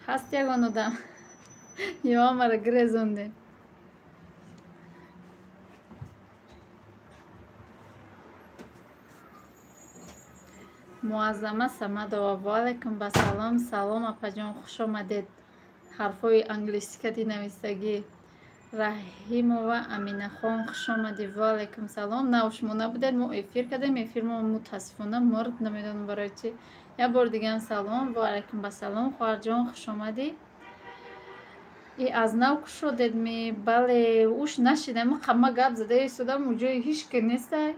Ҳаст ягон одам ё ҳамаро гирезондем? Муаззама Самадова, ваалайкум ба салом. Салом, апаҷон, хуш омадед. Ҳарфҳои англисикати нависагӣ. Раҳимова Аминахон, хуш омадӣ, ваалайкум салом. На, шумо набудед, мо эфир кардем, эфир мо мутаассифона мурд, намедонам барои чӣ. Як бори дигаам салом, ваалайкум ба салом, хоҳарҷон, хуш омадӣ. И аз нав кушодед ми? Бале, уш нашидам, ма гап зада истодам, ҷои ҳеч ки нестай,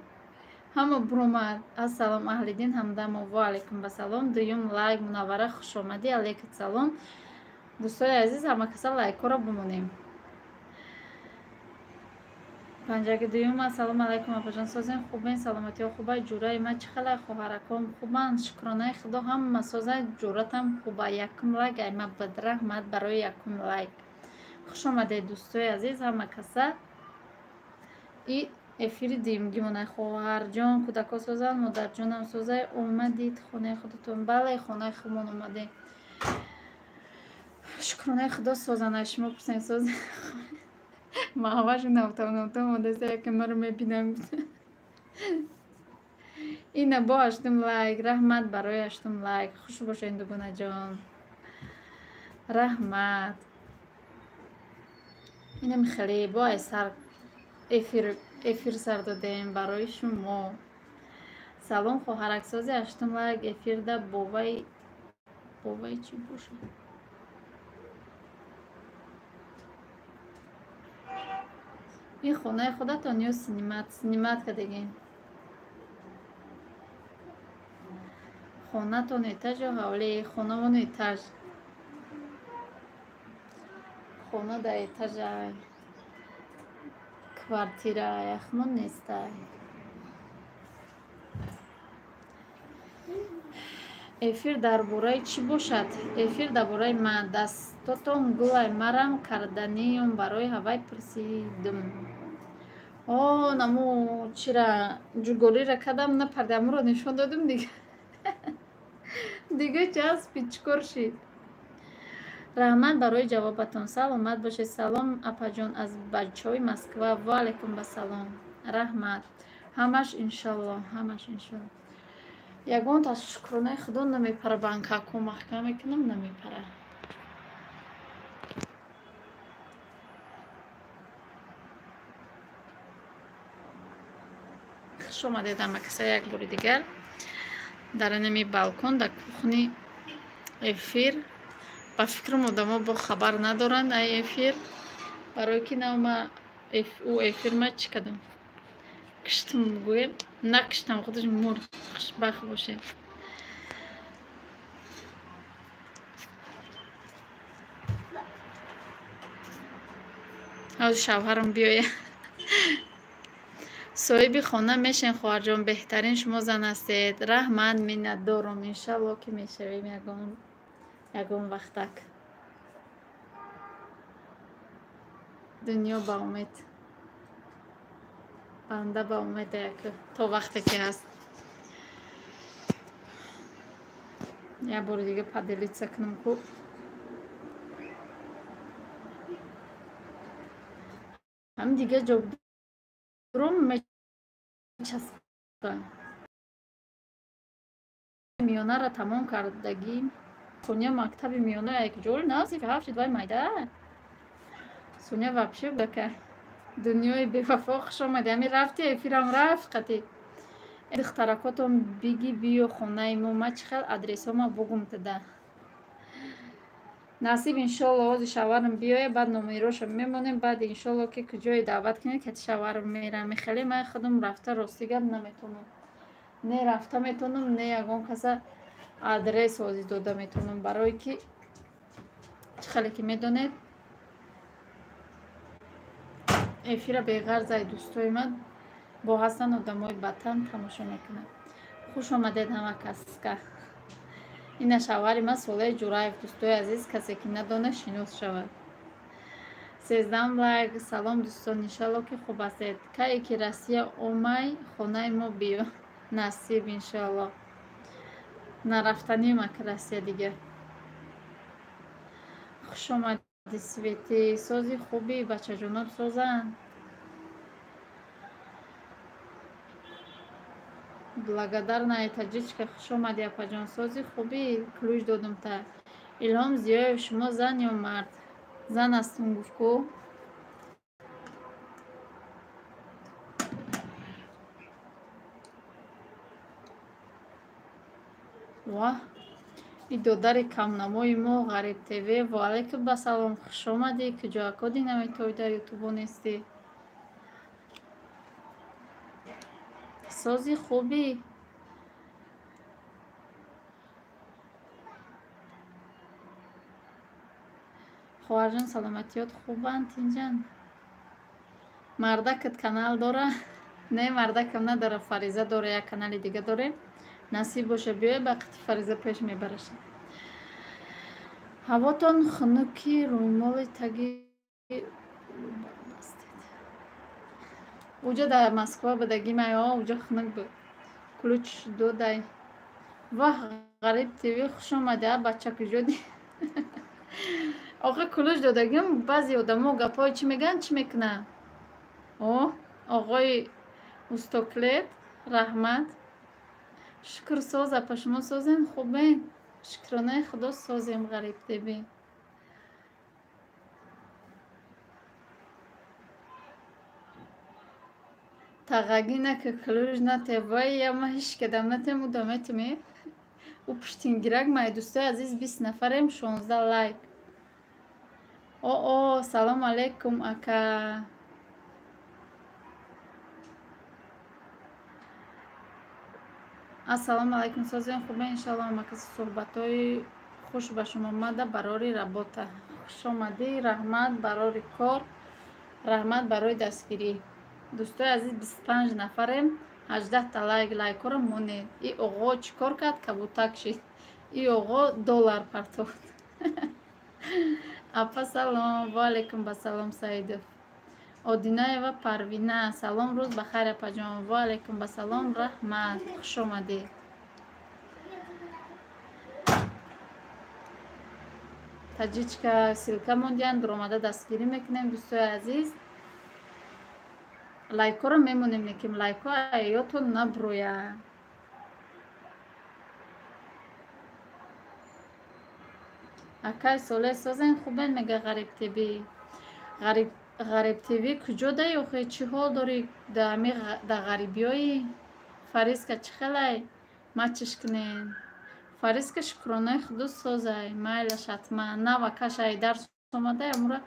ҳама буромад. Ассалом, Аҳлиддин Ҳамдамов, ваалайкум ба салом. Дуюм лайк. Мунаввара, хуш омадӣ, алайкум салом. Дӯстои азиз, ҳама каса лайкҳоро бимонем. Панҷаки дуюм. Ассалому алайкум, апаҷон, созен, хубен, саломатиҳо хубай? Ҷураи ма чӣ хелай, хоҳараком хубанд? Шукронаи худо, ҳама созай, ҷуратам хуба. Якум лайк айма бад, раҳмат барои якум лайк. Хуш омадед, дӯстои азиз, ҳама каса. И эфири дуюмгимона. Хоҳарҷон, кӯдако созанд, модарҷонам созай. Омадид хонаи худатон? Бале, хонаи худмон омадем, шукронаи худо, созанд. Шумо пурсем, созен? Маҳвашу навтавнавта омадаста, яке маро мебинам. Ина бо ҳаштум лайк, раҳмат барои ҳаштум лайк. Хуш бошед, дугонаҷон, раҳмат. Инам хеле бо ай сар эфир сар додем барои шумо. Салом, хоҳараксози, ҳаштум лайк. Эфирда бовай бовай чӣ бошад? Ин хонаи худатон ё снимать? Снимать кардагем. Хонатон этаж ё ҳавлӣ? Хонамон этаж, хона дар этажай, квартира яхмон нестай. Эфир дар бораи чӣ бошад? Эфир дар бораи ман. Дастотон гулай, марам карданиём, барои ҳавай пурсидум. О, наму чира ҷугорира кардам, напарда, амуро нишон додум, дига дига часпи, чӣ кор шид? Раҳмат барои ҷавобатон, саломат бошед. Салом, апаҷон, аз бачаҳои Москва. Ваалайкум ба салом, раҳмат. Ҳамаш иншалло, ҳамаш иншалло. Ягонта аз шукронаи худо намепара, банкако маҳкам мекунам, намепара. Хуш омадед, ҳама каса, як бори дигар дар инами балкон, дар кухни эфир. Ба фикрам, одамо бо хабар надоранд ай эфир, барое ки нав ма ӯ эфир ма чӣ кардам, киштам, гӯем, накиштам, худаш мурд. Хушбахт бошед. Ҳозир шавҳарам биёя. Соҳиби хона мешен, хоҳарҷон, беҳтарин, шумо зан ҳастед. Раҳмат, миннатдорум. Иншалло, ки мешавем ягон вақтак. Дунё ба умед, банда ба умед, як то вақте ки ҳаст. Як бори дига поделиться кунам ку. Ҳам дига ҷо ром мечаспа. Миёнаро тамом кардагӣ, Соня мактаби миёна як ҷор на, синфи ҳафт шид, вай майда. Соня вообще будака. Дунёи бевафо, хуш омадӣ. Ҳами рафти, эфирам рафт қатӣ. Духтаракотон биги, биё хонаи мо. Ма чӣ хел адресҳома бугум тада? Насиб, иншолло, ҳозир шавҳарам биёя, баъд номероша мемонем, баъд иншолло, ки куҷое даъват кунед, кати шавҳарам мерам. Хеле ман худам рафта, рости гап, наметонам, не рафта метонам, не ягон каса адрес ҳозир дода метонам, барое ки чӣ хеле ки медонед, эфира беғарзай, дӯстои ман бо ҳастанд, одамои батан тамошо мекунанд. Хуш омадед, ҳама каска. Ина шавҳари ман Солеҳ Ҷураев, дӯстои азиз, касе ки надонад, шинос шавад. 13-ам лайк. Салом, дӯстон, иншалло, ки хуб ҳастед. Кае ки Россия омай, хонаи мо биё. Насиб, иншалло. Нарафтанима ки Россия дига. Хуш омадӣ, Свети. Сози хуби, бачаҷонот созанд. Благодарная таҷичка, хуш омадӣ, апаҷон. Сози хуби, ключ додум та. Илҳом Зиёев, шумо зан ё мард? Зан ҳастум, гуфт ку. Ваҳ, и додари камнамои мо Ғариб ТВ. Ва алайкум басалом, хуш омадӣ. Куҷо акоди наметои дар ютубо нестӣ? Сози хуби. Хоҳарҷон, саломатиёт хубанд, тинҷан? Мардакат канал дора? Не, мардакам надора, Фариза дора, як канали дига дорем. Насиб боша, биёй ба қити Фариза пеш мебараша. Ҳавотон хунуки, рӯймоли таги бастед. Уҷа дар Москва будагӣ май, уҷа хунук буд. Ключ додай. Ваҳ, Ғариб ТВ, хуш омадӣ, а бача куҷоди? Охи ключ додагим, баъзе одамо гапҳои чӣ мегӯянд, чӣ мекунанд? О, оғои устоклет, раҳмат. Шукр соз, апа, шумо созен, хубен? Шукронаи Худо созем, Ғариб ТВ. Тағагӣ нака, ключ нате. Вай, я ма ҳеч кадам натем, ӯ даметиме. Ӯ пуштингирак май. Дӯстои азиз, 20 нафарем, 16 лайк. О, салом алейкум, ака. Ассалому алайкум, созем, хубе, иншалло. Ҳамакаси суҳбатҳои хуш ба шумо омада, барори работа. Хуш омадӣ, раҳмат барори кор, раҳмат барои дастгирӣ. Дӯстои азиз, 25 нафарем, 18 лайк, лайкҳоро монед. И оғо чӣ кор кард? Кабутак шид. И оғо доллар партохт. Апа, салом. Ва алайкум басалом, Саидов. Одинаева Парвина, салом, рӯз ба хайр, апаҷон. Ва алайкум басалом, раҳмат, хуш омадед. Таҷичка ссылка мондиянд, дуромада дастгирӣ мекунем, дӯстои азиз. Лайкҳоро мемонем, неким лайкҳо аётон наброя. Акай Солеҳ, созен, хубен, мега Ғариб ТВ. Ғариб ТВ куҷо даи охи? Чӣ ҳол дорӣ дар ғарибиёи? Фаризка чӣ хелай? Мачиш кунен. Фаризка шукронаи Худо созай, майлаш ҳатман. Нав акаш ай дарс омадай, амура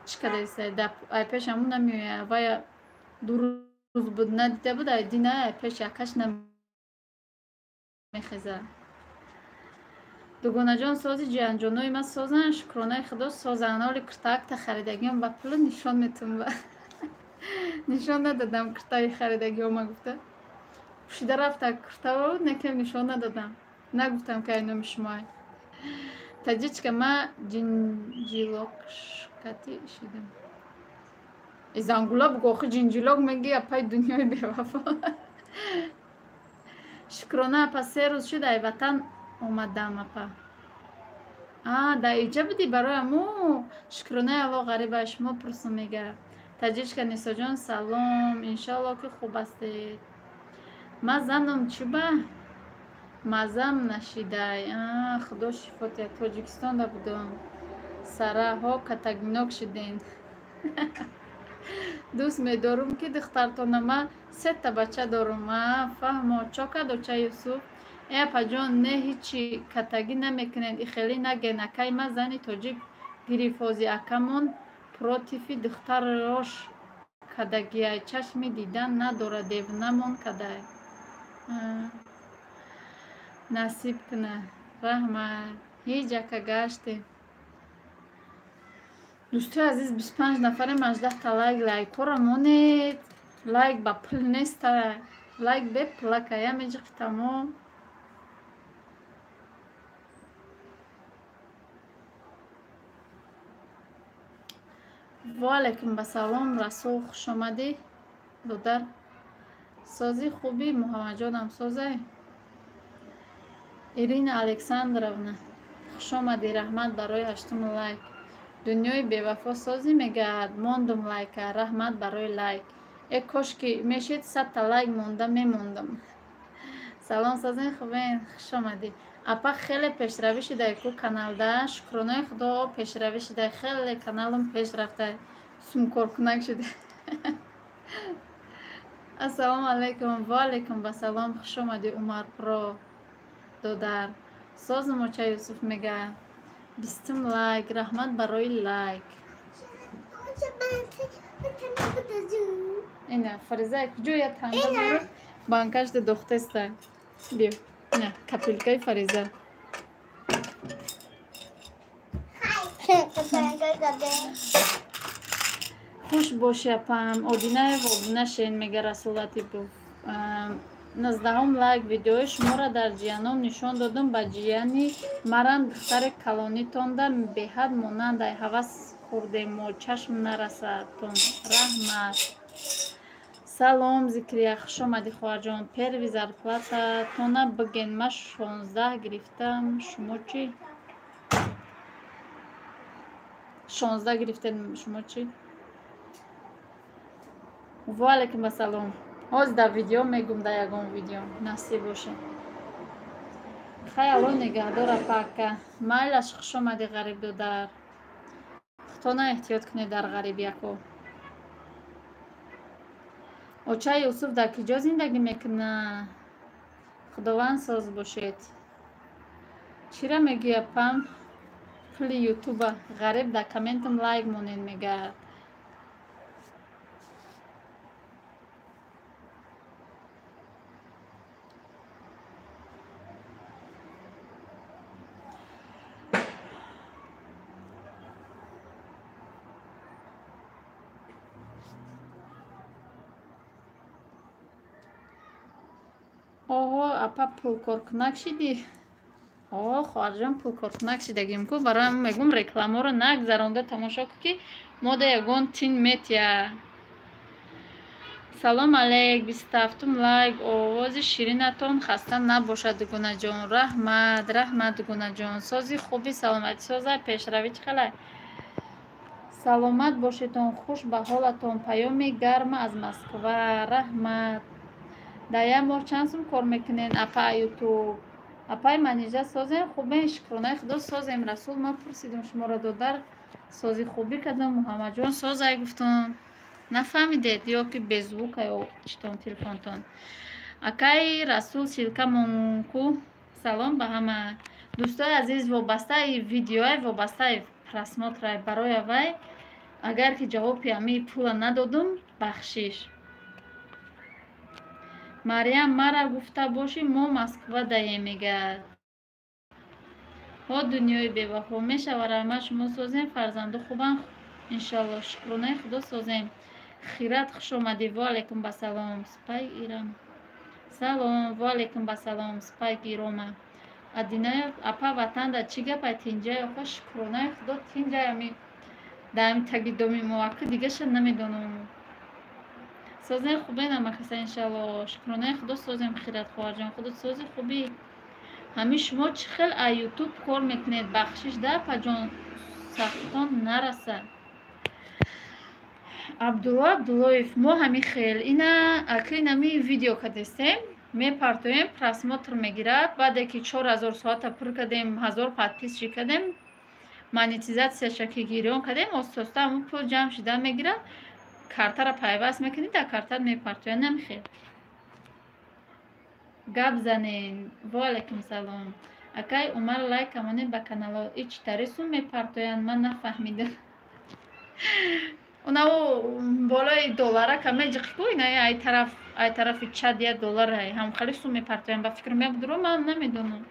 чӣ кадаистай? Ай пеш аму намеояд. Вая 2 рӯз буд надида буд, ай дина ай пеш акаш намехезад. Дугонаҷон, сози, ҷиянҷонои ма созанд, шукронаи Худо созанд. Оли куртаакта харидагиам ба пулу нишон метум, ба нишон надодам куртаи харидагиома гуфта. Пӯшида рафта куртао, некем нишон надодам. Нагуфтам, ки ай номи шумоай. Таҷичка, ма ҷинҷилокшкати шидам. Зангула бугу, охи ҷинҷилок меги, апаи дунёи бевафо. Шукрона, апа, 3 рӯз шуд ай ватан омадам, апа. А, дар иҷа будӣ барои аму? Шукронаи Алло, ғариба шумо пурсум, мега. Таҷичка Нисоҷон, салом, иншалло ки хуб ҳастед. Ма занам чуба мазам нашидай. А, Худо шифо диҳад. Тоҷикистонда будам. Сараҳо катагинок шиден. Дӯст медорум ки духтартона, ма сета бача дорум. А, фаҳмо, чо кард оча Юсуф? Э, апаҷон, не, ҳичи катагӣ намекунед, ихелӣ наген. Акай ма зани тоҷик гирифт, ҳози акамон против и духтарош кадагиай, чашми дидан надорад, девонамон кадай. Насиб куна, раҳмат. Ҳеҷ ака, гаштем. Дӯстои азиз, 25 нафарем, 18 лайк, лайкҳоро монед. Лайк ба пул неста, лайк бепулака, ямеҷиқи тамом. Ва алайкум басалом, Расул, хуш омадӣ, додар. Сози, хуби, Муҳаммадҷонам созай. Ирина Александровна, хуш омадӣ, раҳмат барои ҳаштум лайк. Дунёи бевафо созӣ мегӯяд. Мондум лайка. Раҳмат барои лайк. Э кош ки мешид 100-та лайк монда мемондам. Салом, созин, хубен, хуш омадӣ. Апа, хеле пешравӣ шудай ку каналда. Шукронаи Худо, пешравӣ шудай, хеле каналам пеш рафта, сумкоркунак шуда. Ассалому алайкум, ва алайкум вассалом, хуш омадӣ, Умар Про додар. Созм, оча Юсуф мега. 20-ум лайк, раҳмат барои лайк. Ина Фариза куҷо я танга дорад? Банкаш дохтеста. Биё. Ина копилкаи Фариза. Хуш боши, апам. Одинаев обуна шен мега Расул Латипов. 19-ум лайк. Видеои шуморо дар ҷияном нишон додум ба ҷияни марам, духтари калонитонда беҳад монандай, ҳавас хӯрдем мо, чашм нарасадтон. Раҳмат. Салом, Зикрия, хуш омадӣ, хоҳарҷон. Первый зарплататона биген, ман 16 гирифтам, шумо чӣ? 16 гирифтед, шумо чӣ? Ва алайкум ассалом. Ҳозир дар видео мегум, дар ягон видео насиб боша. Хай, Алло нигаҳдор, апака. Майлаш, хуш омадӣ, ғариб додар. Худтона эҳтиёт кунед дар ғарибияко. Очаи Юсуф дар киҷо зиндагӣ мекунад? Худованд соз бошед. Чира мегӯй, апам? Пули ютуба. Ғариб дар комментам лайк монед мегӯяд. Оҳо, апа, пулкоркунак шидӣ? О, хоҳарҷон, пулкоркунак шидагим ку, барои ҳамин мегӯм, рекламаро нагзаронда тамошо кун, ки мо да ягон тин метия. Салом алейк, 27-ум лайк. Овози ширинатон хаста набошад, дугонаҷон. Раҳмат, раҳмат, дугонаҷон. Сози хуби, саломатӣ соза, пешравӣ чӣ хелай? Саломат бошедон, хуш ба ҳолатон. Паёми гарма аз Москва. Раҳмат. Дар як моҳ чанд сум кор мекунед, апа, ютуб? Апаи Манижа, созем, хубен, шукронаи Худо, созем. Расул, ман пурсидум шуморо, додар, сози хубӣ кардам, Муҳаммадҷон созай гуфтум. Нафаҳмидед ё ки беззвука ё читон телефонтон. Акаи Расул, ссылка монку. Салом ба ҳама дӯстои азиз. Вобастаи видеои, вобастаи просмотрай, барои авай агар ки ҷавоби ҳамаи пула надодум, бахшиш. Марьям, мара гуфта бошӣ, мо Москва даем мегӯяд. Ҳо, дунёи бевафо мешава. Раҳмат, шумо созем, фарзанду хубанд, иншалло, шукронаи Худо, созем. Хират, хуш омадӣ, ва алайкум басалом. Спай Ирам, салом, ва алайкум басалом. Спайк Ирома Адинаев, апа, ватанда чӣ гапай, тинҷай? Оха, шукронаи Худо, тинҷай, ами дар ами таги доми мо, ака дигаша намедонам. Созем, хубен амакаса, иншалло, шукронаи Худо, созем. Хират хоҳарҷон, худо сози, хубӣ. Ҳамин шумо чӣ хел а ютуб кор мекунед? Бахшиш да, апаҷон, сахтон нарасад. Абдулло Абдуллоев, мо ҳамин хел ина ака, инами видео кардестем, мепартоем, просмотр мегирад. Баъде ки 4000 соата пур кардем, 1000 подписчик кардем, монетизатсияша ки гирён кардем, оста-оста ҳамун пул ҷамъ шуда мегирад, картаро пайваст мекунӣ, дар картат мепартояд, намихел. Гап занен. Ва алайкум салом. Акай Умар, лайк камонед ба канало. И чӣ тари сум мепартоянд, ман нафаҳмидам. Унаву болои долларака меҷиқи ку, ина ай тараф, ай тарафи чад як доллар ҳамхали сум мепартоянд, ба фикр меяд, ман намедонам.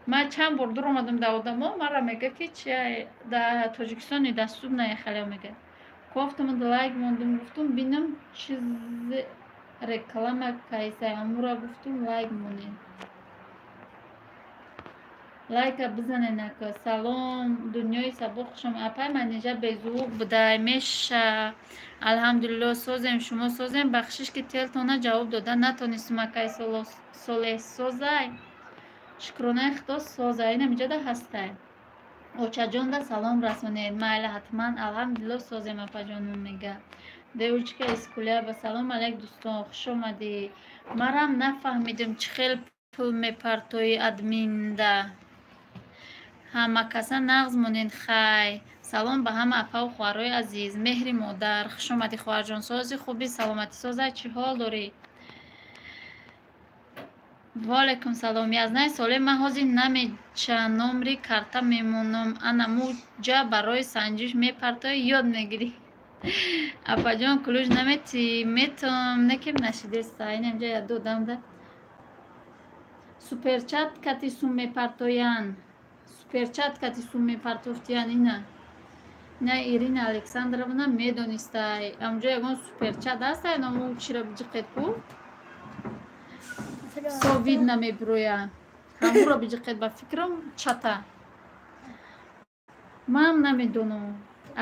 Ман чанд бор дур омадам да одамо, мара мега ки чи да Тоҷикистони дастуб наехалео мега. Кофтам, лайк мондум, гуфтум бинам чизи реклама кайсай, амура гуфтум лайк монем. Лайка бизанед, ака. Салом, дунёи сабо, хушом. Апай Манижа, беззвук будай меша. Алҳамдулилло, созем, шумо созем? Бахшиш, ки телтона ҷавоб дода натонистум, акай Солеҳ, созай, шукронаи Худо, созай, инамиҷода ҳастай. Очаҷонда салом расонед. Майла, ҳатман, алҳамдулилло, созем, апаҷонум, мега. Девочка из Куляба, салом алейк, дӯстон, хуш омадӣ. Марам нафаҳмидим, чӣ хел пул мепартои админда. Ҳама каса нағз монед, хай. Салом ба ҳама апаву хоҳарои азиз. Меҳри модар, хуш омадӣ, хоҳарҷон. Сози хуби, саломатӣ соза, чӣ ҳол дорӣ? Ваалайкум салом. Язнаи соле, ман ҳозир намеча номри карта мемонам. Ана муҷа барои санҷиш мепартои, ёд мегирӣ. Апаҷон, ключ наметӣ? Метом, некем нашидеста. Инамҷа я додамда. Суперчат кати сум мепартоян. Суперчат кати сум мепартофтиян ина. Ина Ирина Александровна медонистай. Амҷо ягон суперчат аст, айному чира биҷиқед ку? Со видно мебироя. Ҳамуро биҷиқед, ба фикрам чата. Ман намедонам.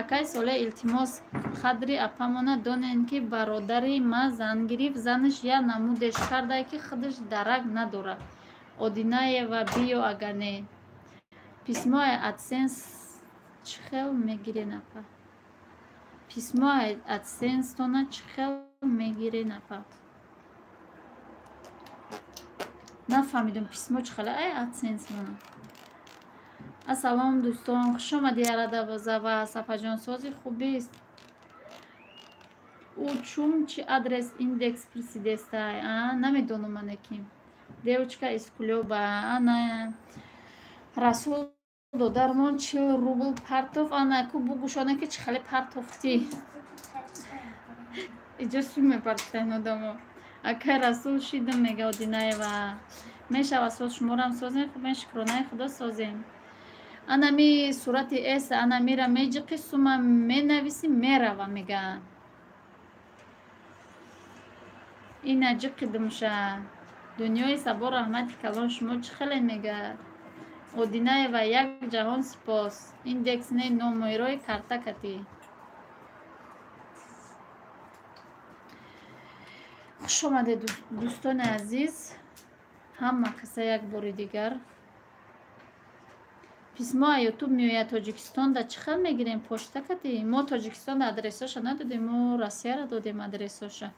Акай Соле, илтимос, қадри апамона донен, ки бародари ма зан гирифт, занаш я намудеш кардае, ки худаш дарак надорад. Одинаева, биё, ага не. Письмои адсенс чӣ хел мегирен, апа? Письмои адсенстона чӣ хел мегирен, апа? Нафаҳмидам, письмо чӣ хела ай адсенс мона. Ассалом, дӯстон, хуш омадӣ, Арадабозава, сапаҷон, сози хубист. Ӯ чум чи адрес индекс присидестай? А, намедонам манеки. Девочка из Кулёба, ана Расул додармон 40 рубл партов, ана ку бугушона, ки чӣ хеле партофтӣ. Иҷо сум мепартофтан одамо. Акай Расул, шидам, мега Одинаева. Мешава соз, шуморам созем, хубен, шукронаи худо, созем. Анами сурати эс, анамира меҷиқи, сума менависӣ, мерава, мега. Ина ҷиқидумша. Дунёи сабо, раҳмати калон, шумо чӣ хеле, мега. Одинаева, як ҷаҳон сипос. Индекс не, номерои карта катӣ. Хуш омадед, дӯстони азиз, ҳама каса як бори дигар. Письмо а ютуб меояд Тоҷикистонда, чӣ хел мегирем, почта катӣ? Мо Тоҷикистонда адресоша надодем, мо Россияро додем адресоша.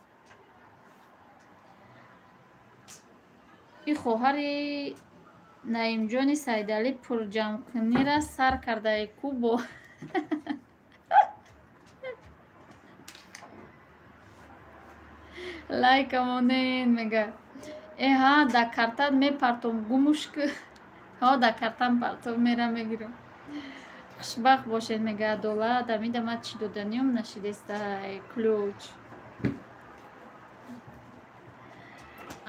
И хоҳари Наимҷони Сайдалӣ пулҷамъкунира сар кардае ку бо лайка монен, мега. Эҳа, да картат мепартом, гумуш ку. Ҳо, да картам партов, мера мегирам. Хушбахт бошед, мега Адолат. Амида ма чӣ доданиём нашидестай ключ.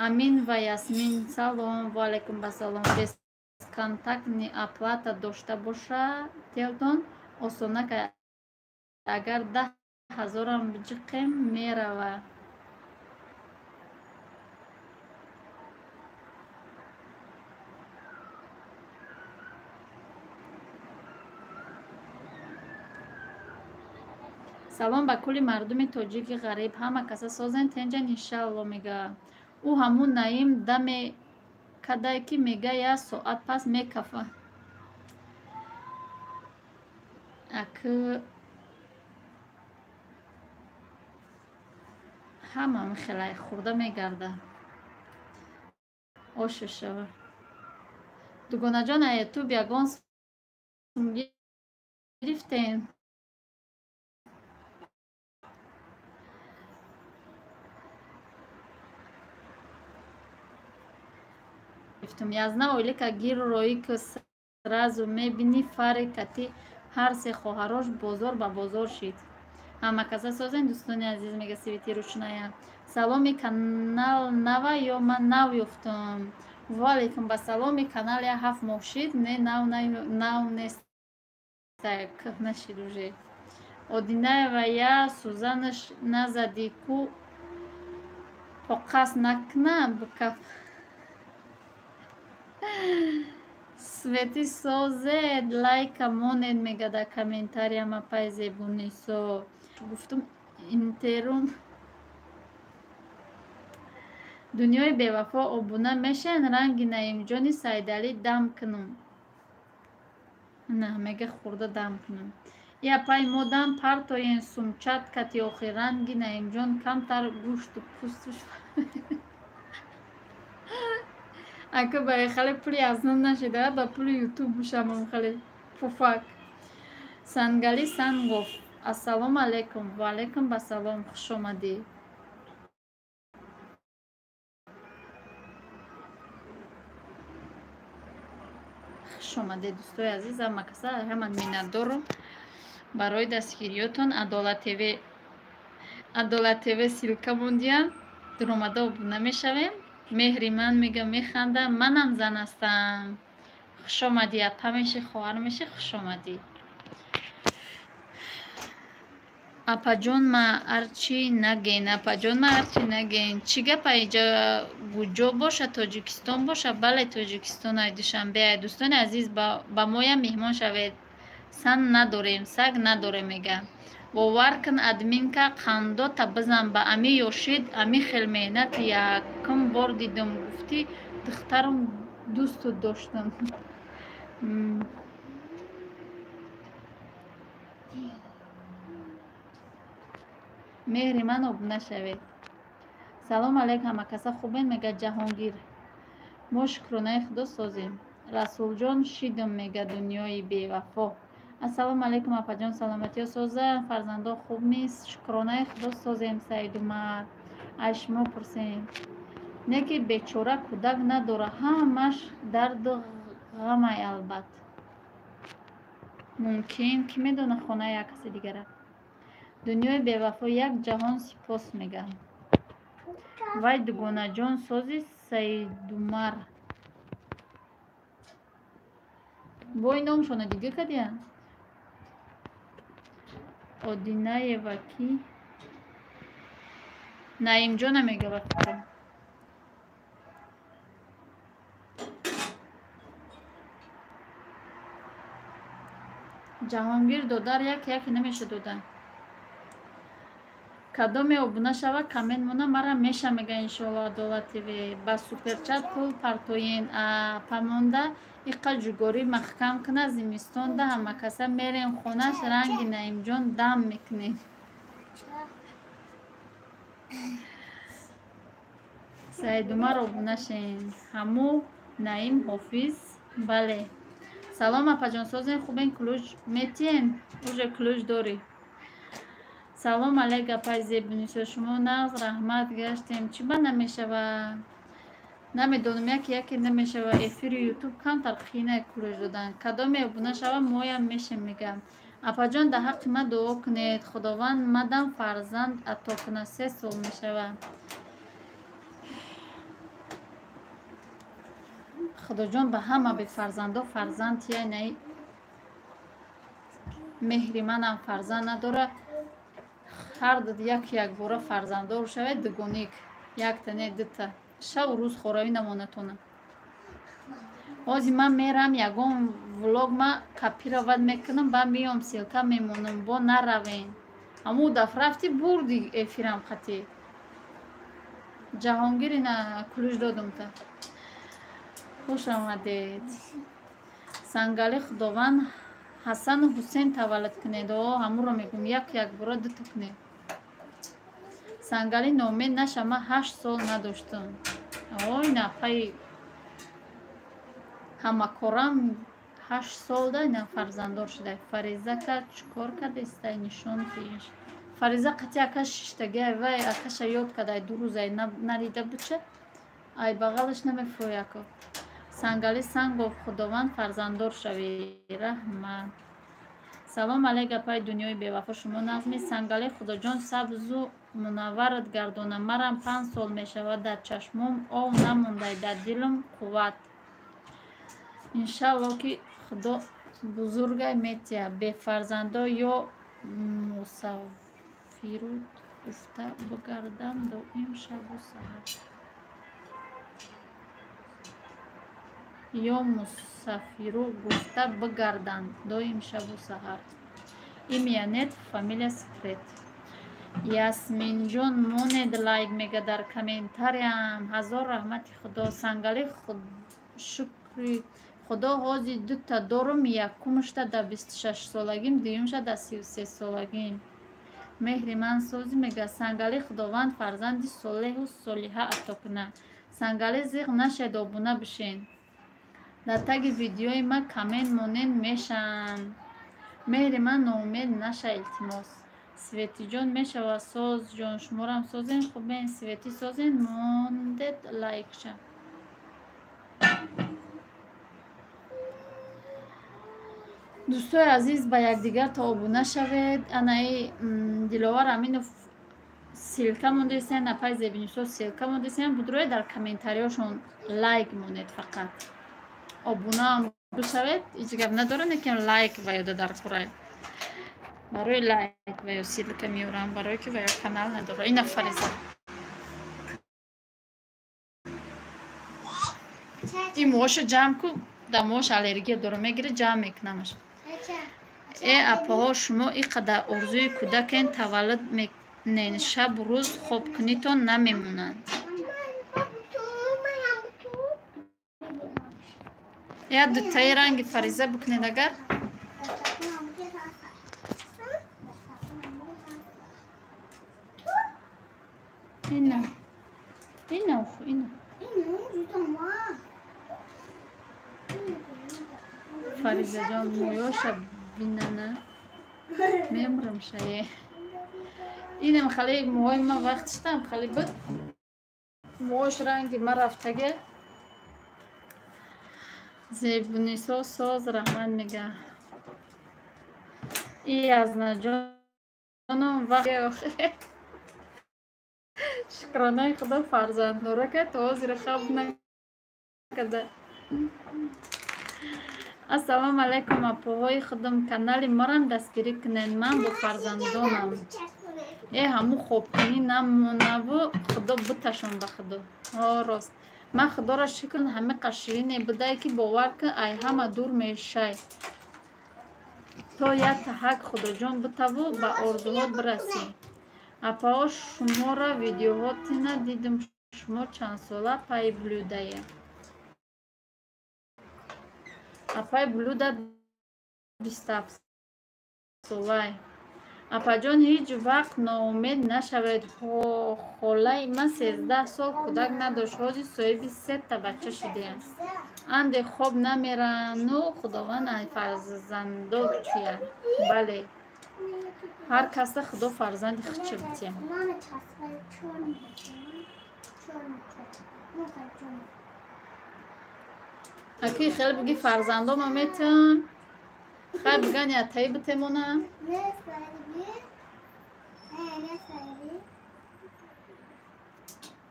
Амин ва Ясмин, салом, ваалайкум басалом. Бесконтактный оплата дошта боша телтон осонак, агар 10 000-ам биҷиқем, мерава. Салом ба кулли мардуми тоҷики ғариб, ҳама каса созен, тенҷан, иншаалло, мега. Ӯ ҳамун Наим даме кадай, ки мега, як соат пас мекафа. Акы ҳама михелай хурда мегарда. Ошу шава. Дугонаҷон, а ютуб ягон сум гирифтем? Язна ойлика гиру роӣ ку, сразу мебинӣ фаре кати ҳар се хоҳарош бозор ба бозор шид. Ҳама каса созен, дӯстони азиз, мега Свети Ручная. Саломи, канал нава ё ман нав ёфтам? Ваалайкум ба саломи, канал я 7 моҳ шид, не, нав нав нест, кӯҳна шид уже. Одинаева, я сӯзанаш назадӣ ку, поқас накна, бикаф. Свети созед, лайка монед, мега дар комментария мапай Зебунисо. Гуфтум интерум. Дунёи бевафо, обуна мешавен, ранги Наимҷони Сайдалӣ дам кунум. На мега хӯрда дам кунам. Я пай модам партоен сумчат кати охи ранги Наимҷон камтар гӯшту пӯстуш. Ака ба хеле пули азнан нашида, ба пули ютуб бушамам хеле пуфак. Сангали Сангов. Ассалому алайкум. Ва алайкум басалом. Хуш омадӣ. Хуш омадед дӯстои азиз, ҳама каса ҳама миннатдорам барои дастгириётон. Адолат ТВ, Адолат ТВ ссылка мондиям. Дуромада обуна мешавем. Меҳри ман мега механдам, манам зан ҳастам. Хуш омадӣ, апа мешӣ, хоҳар мешӣ, хуш омадӣ. Апаҷон ма арчи наген, апаҷон ма арчи наген. Чӣ гапа иҷа гуҷо боша, Тоҷикистон боша? Бале, Тоҷикистон ай Душанбе ай. Дӯстони азиз, ба моям меҳмон шавед. Сан надорем, саг надорем мега. Бовар кун админка қандота бизан ба ами ёшид, ами хел меҳнат якум бор дидум. Гуфтӣ духтарам дӯсту доштам. Меҳри ман обуна шавед. Салом алейкум, ҳама каса хубен мега Ҷаҳонгир. Мо шукронаи худо созем. Расулҷон шидум мега дунёи бевафо. Ассалому алейкум апаҷон, саломатиё соза, фарзандо хуб нест, шукронаи худо созем. Саидумар, аз шумо пурсем. Не ки бечора кӯдак надора, ҳамаш дарду ғамай албат. Мумкин, ки медона хонаи як каси дигара. Дунёи бевафо як ҷаҳон сипос мега. Вай дугонаҷон сози Саидумар. Бой номшона дига кадия? Одинаева ки? Наимҷона мега ба фикрам. Ҷаҳонгир додар як яке намеша дода. Кадоме обуна шава коммент мона мара меша мега иншоалло Адолат ТВ. Ба суперчат пул партоен памонда иқа ҷугорӣ маҳкам куна зимистонда ҳама каса мерем хонаш ранги Наимҷон дам мекунем. Саидумар обуна шен. Ҳаму Наим Ҳофиз. Бале. Салом апаҷон, созен хубен ключ метиен? Уже ключ дорӣ. Салом алейк апай Зебунисо, шумо нағз раҳмат гаштем. Чӣ ба намешава? Намедонам, яке яке намешава. Эфири ютуб камтар қийна ключ додан. Кадоме обуна шава моям мешем мегам. Апаҷон дар ҳаққи ман дуо кунед, Худованд мадам фарзанд ато кунад. 3 сол мешава. Худоҷон ба ҳама бефарзандо фарзанд тия. Най меҳри манам фарзанд надора. Ҳар як якбора фарзанддор шавед, дугоник якта не дута. Шаву рӯз хоравӣ намонатона. Ҳозир ман мерам ягон влог ма копировать мекунам, ба миём ссылка мемонам, бо наравен. Ҳамун дафъ рафти бурди эфирам қатӣ. Ҷаҳонгир ина ключ додум та. Хуш омадед. Сангали Худованд Ҳасану Ҳусен таваллуд кунед. О, ҳамуро мегӯм, як якбора дута кунед. Сангали номед наша, ман 8 сол надоштам. Ой, напаи ҳамакорам 8 сол да ина фарзанддор шуда. Фариза ка чикор кардестай нишон тиеш. Фариза қати акаш шиштаги, вай акаша ёд кадай ду рӯз ай нарида буча. Ай бағалаш намефурӯй ако. Сангали Сангов, Худованд фарзанддор шавӣ. Раҳмат. Салом алейк апай дунёи бевафо, шумо нағзми? Сангали Худоҷон сабзу мунавварат гардона. Марам 5 сол мешавад, дар чашмом ов намондай, дар дилам қувват. Иншалло ки Худо бузургай метия. Бефарзандо ё мусафиру гуфта бигардам доим шабу саҳар. Ё мусафиру гуфта бигарданд доим шабу саҳар. Имя нет, фамилия секрет. Ясминҷон монед лайк мега дар комментариям. Ҳазор раҳмати Худо. Сангали шукри Худо ҳози дута дорум, якумшта дар 26 солагим, дуюмша дар 33 солагим. Меҳри ман созӣ мега. Сангалӣ, Худованд фарзанди солеҳу солиҳа ато кунад. Сангалӣ, зиғ нашед, обуна бишен. Дар таги видеои ман коммент монен мешаванд. Меҳри ман, ноумед наша, илтимос. Светиҷон, мешавад. Соз ҷон, шуморам созен, хубен. Светӣ, созен, мондед лайкша. Дӯстои азиз, ба якдигар то обуна шавед. Анаи Диловар Аминов ссылка мондесен, апай Зебинисо ссылка мондесен, будрои дар комментариёшон лайк монед фақат. Обунаам бишавед, ҳеҷ гап надорад, лекин лайк ва ёда дар курай. Барои лайк ва ё ссылка меорам, барое ки ва ё канал надора. Ина Фариза. Ин муоша ҷамъ ку, дар муош аллергия дора, мегире, ҷамъ мекунамаш. Э апаҳо, шумо ин қадар орзуи кӯдакен таваллуд мекунен, шабу рӯз хобкунитон намемонанд. Як дутаи ранги Фариза бикунед агар. Ина. Ина, ина. Фаризаҷон, мӯёша бинана мемурам шае. Инам хали мӯҳои ман вақтиштам хали буд. Мӯҳош ранги ман рафтага. Зебунисо соз, раҳмат мега. И Язнаҷоном вақт шукронаи Худо фарзанддора кард, то ҳозир хаб накарда. Ассалому алайкум, апоҳои худам, канали марам дастгирӣ кунед, ман бо фарзандонам. Э ҳаму хобкунӣ намонаву Худо буташон ба Худо. Ҳо, рост. Ман Худоро шукр, ҳамиқа ширине будае ки бовар кун, ай ҳама дур мешай. То як таҳак Худоҷон бутаву ба орзуҳот бирасӣ. Апаҳо, шуморо видеоҳотина дидум, шумо чандсола паи блюдае? Апаи блюда 27 солай. Апаҷон, ҳеҷ вақт ноумед нашавед. Холаи ман 13 сол кӯдак надошт, ҳозир соҳиби сета бача шудаянд. Анде хоб намерану Худованд ай фарзандо кия. Бале, ҳар каса Худо фарзанди худша бития. Аки хеле биги фарзандома метавон, хай биган ятаи битемона.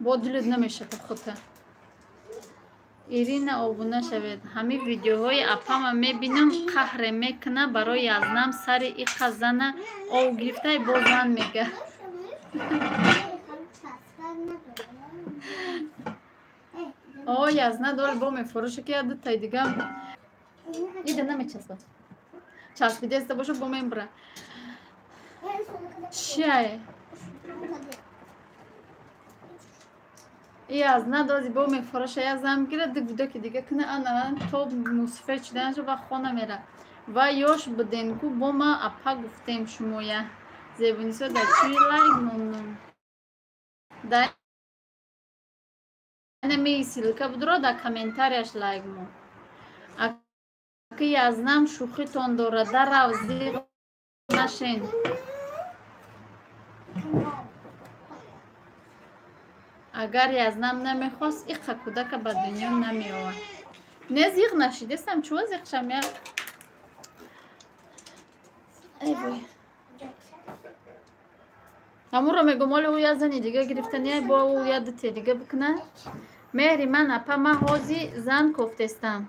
Бо дилет намешата хута. Ирина, обуна шавед. Ҳамин видеоҳои апама мебинам, қаҳре мекуна барои Язнам, сари иқа зана ов гирифтай бо зан мега. О, Язна дори бо мефурӯша ки як дутаи дига ида намечаспад. Часпидеста боша бо мебура. Чиае? Язна дози бо мефурӯша, як зан мегирад, ду гудоки дига куна, ана то мусофир шуданашо ва хона мера. Ва ёш будем ку бо ма апа гуфтем шумоя. Зебунисо дар чӣ лайк мондум? Дар ми ссылка будро дар комментарияш лайк мон. Аки Язнам шӯхитон дорад, дарав зиғ нашен. Агар Язнам намехост, иқа кӯдака ба дунё намеовард. Не зиғ нашидестам, чува зиғ шам я? Эй вой. Ҳамуро мегӯм, оли ӯ як зани дига гирифтания, бо ӯ як дутия дига бикуна. Меҳри ман, апа, ман ҳози зан кофтестам.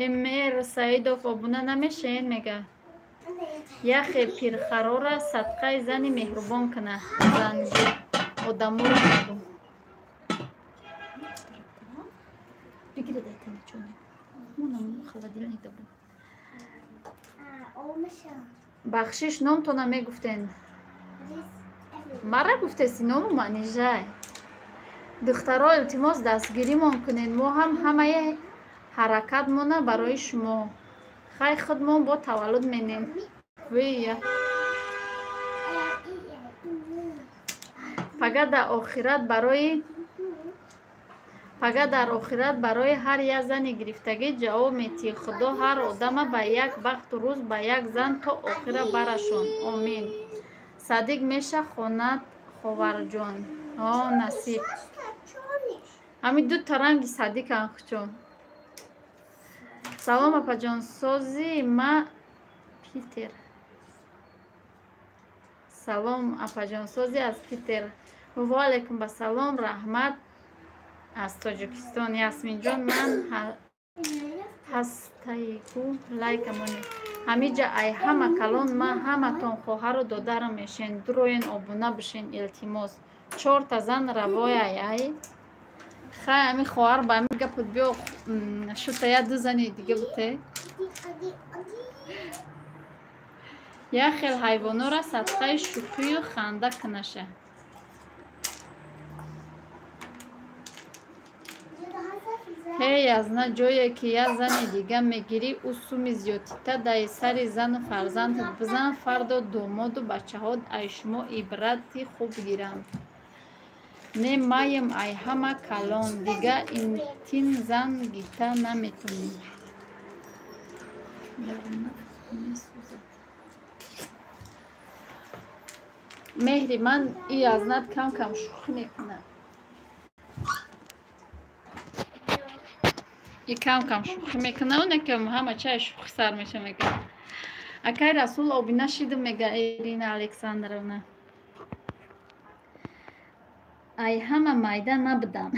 Эмер Саидов обуна намешаен мега. Яхе пирхарора садқаи зани меҳрубон куна. Занги одаморо мегӯм. Бигиред айтаначоне. Монам холодильник дабу. Бахшиш, номтона мегуфтен. Мара гуфтеси ному манижай. Духтаро, илтимос, дастгиримон кунед. Мо ҳам ҳамаи ҳаракатмона барои шумо. Хай, худмон бо таваллуд менем. Вия. Пага дар охират барои ҳар як зани гирифтагӣ ҷавоб метиҳӣ. Худо ҳар одама ба як бахту рӯз ба як зан то охира барашон. Омин. Садик меша хонад ховарҷон. О, насиб. Ҳамин дута ранги садикан хучон. Салом, апаҷон, сози ма Питер. Салом, апаҷон, сози аз Питер. Ва алайкум ба салом, раҳмат аз Тоҷикистон. Ясминҷон, ман ҳастайку лайкамони. Ҳамиҷа ай ҳама калон ма ҳаматон хоҳару додарам мешен. Дуроен обуна бишен, илтимос. Чорта зан равояй ай. Хай, ами хоҳар ба ами гапут биё шута я ду зани дига буте. Як хел ҳайвонора садқаи шӯхию ханда кунаша. Ҳей, азна ҷое ки як зани дига мегирӣ, ӯ суми зиёдтита дай сари зану фарзандат бизан, фардо домоду бачаҳо ай шумо ибрати хуб гиранд. Не маем ай ҳама калон, дига интин зан гита наметонӣ. Меҳри ман и азнат кам-кам шӯхӣ мекунад. И кам-кам шӯхӣ мекунад, оне ки ҳама чай шӯхӣ сар меша мега. Акай Расул обина шидум мега Ирина Александровна. Ай ҳама майда набудам.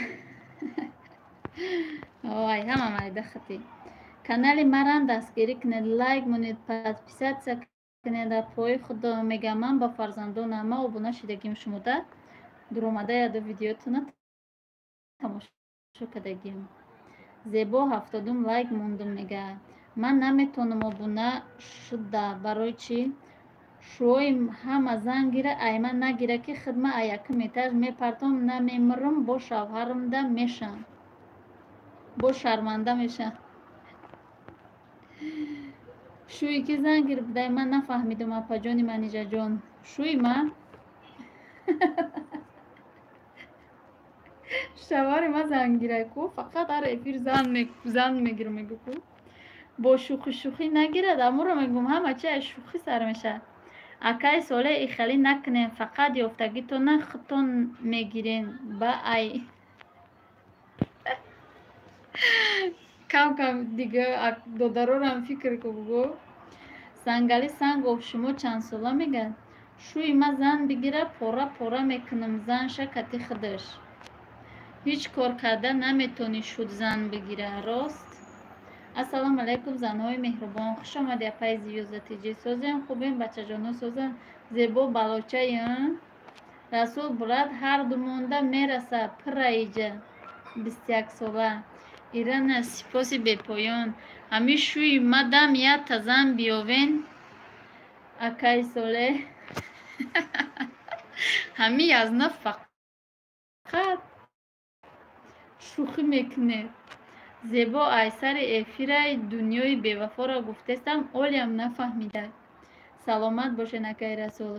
Ай ҳама майда хати. Канали марам дастгирӣ кунед, лайк монед, подписаться кунед. Пои худо мега ман ба фарзандонам ма обуна шидагим шумода. Дуромада яду видеотона тамошо кардагим. Зебо 72 лайк мондум мега. Ман наметонам обуна шуда. Барои чӣ? Шӯи ҳама зан гира, ай ман нагира ки хидма ай якум этаж мепартом, намемирам, бо шавҳарамда мешам. Бо шарманда мешам. Шӯи ки зан гирифтай ман нафаҳмидум, апаҷони Манижаҷон. Шӯи ма шавҳари ма зан гирай ку, фақат ҳар эфир зан мегирам мегӯ ку. Бо шӯхӣ-шӯхӣ нагирад, амуро мегӯм ҳама чи аз шӯхӣ сар мешавад. Акай соле ихалӣ накунем, фақат ёфтагитона худтон мегирен ба ай. Кам-кам дига додарорам фикр ку гӯ. Сангали Сангов шумо чанд сола мегӯяд? Шӯи ма зан бигира, пора-пора мекунам занша кати худаш. Ҳеҷ кор карда наметонӣ шуд зан бигира, рост? Ассалому алайкум, занҳои меҳрубон. Хуш омадед, апаи Зиёза Тиҷӣ. Созем, хубем, бачаҷоно созем. Зебо балочаи, Расул брат ҳар ду монда мераса пираиҷа 21 сола. Ирана сипоси бепоён. Ҳами шӯи мадам якта зан биёвен акай соле. Ҳами язна фақат шӯхӣ мекунед. Зебо ай сари эфираи дунёи бевафоро гуфтестам, олиам нафаҳмида. Саломат бошед, акай Расул.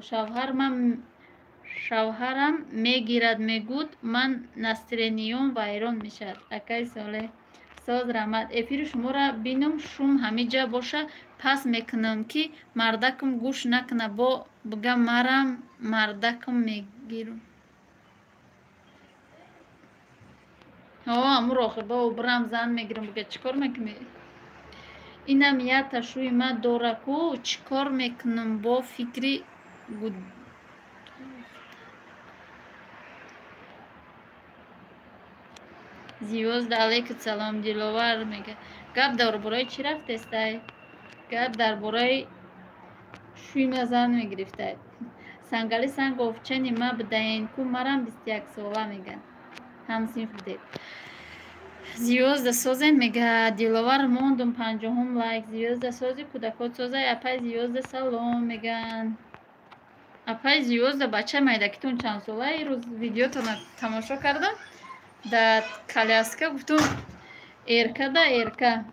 Шавҳарам мегирад, мегӯд ман настроениём вайрон мешавад. Акай Соле соз раҳмат. Эфири шуморо бинам, шум ҳамиҷа боша, пас мекунам ки мардакам гӯш накуна, бо буга марам мардакам мегирам. Аму рохиба обрам зан мегирам, буга чӣ кор мекунӣ? Инам якта шӯи ма дора ку, чӣ кор мекунам бо фикри гуд. Звёзда алейкум салом, Диловар мега. Гап дар бораи чӣ рафтестай? Гап дар бораи шӯи ма зан мегирифтай. Сангали Сангов чани ма бидаен ку, марам 21 сола мега. Ҳамсинф будед. Звёзда созем мега. Диловар мондум 50 лайк. Звёзда сози кӯдакот созай. Апай Звёзда салом меган. Апай Звёзда бача майдакитон чанд сола? Ирӯз видеотона тамошо кардам. Да коляска гуфтум эрка да эрка.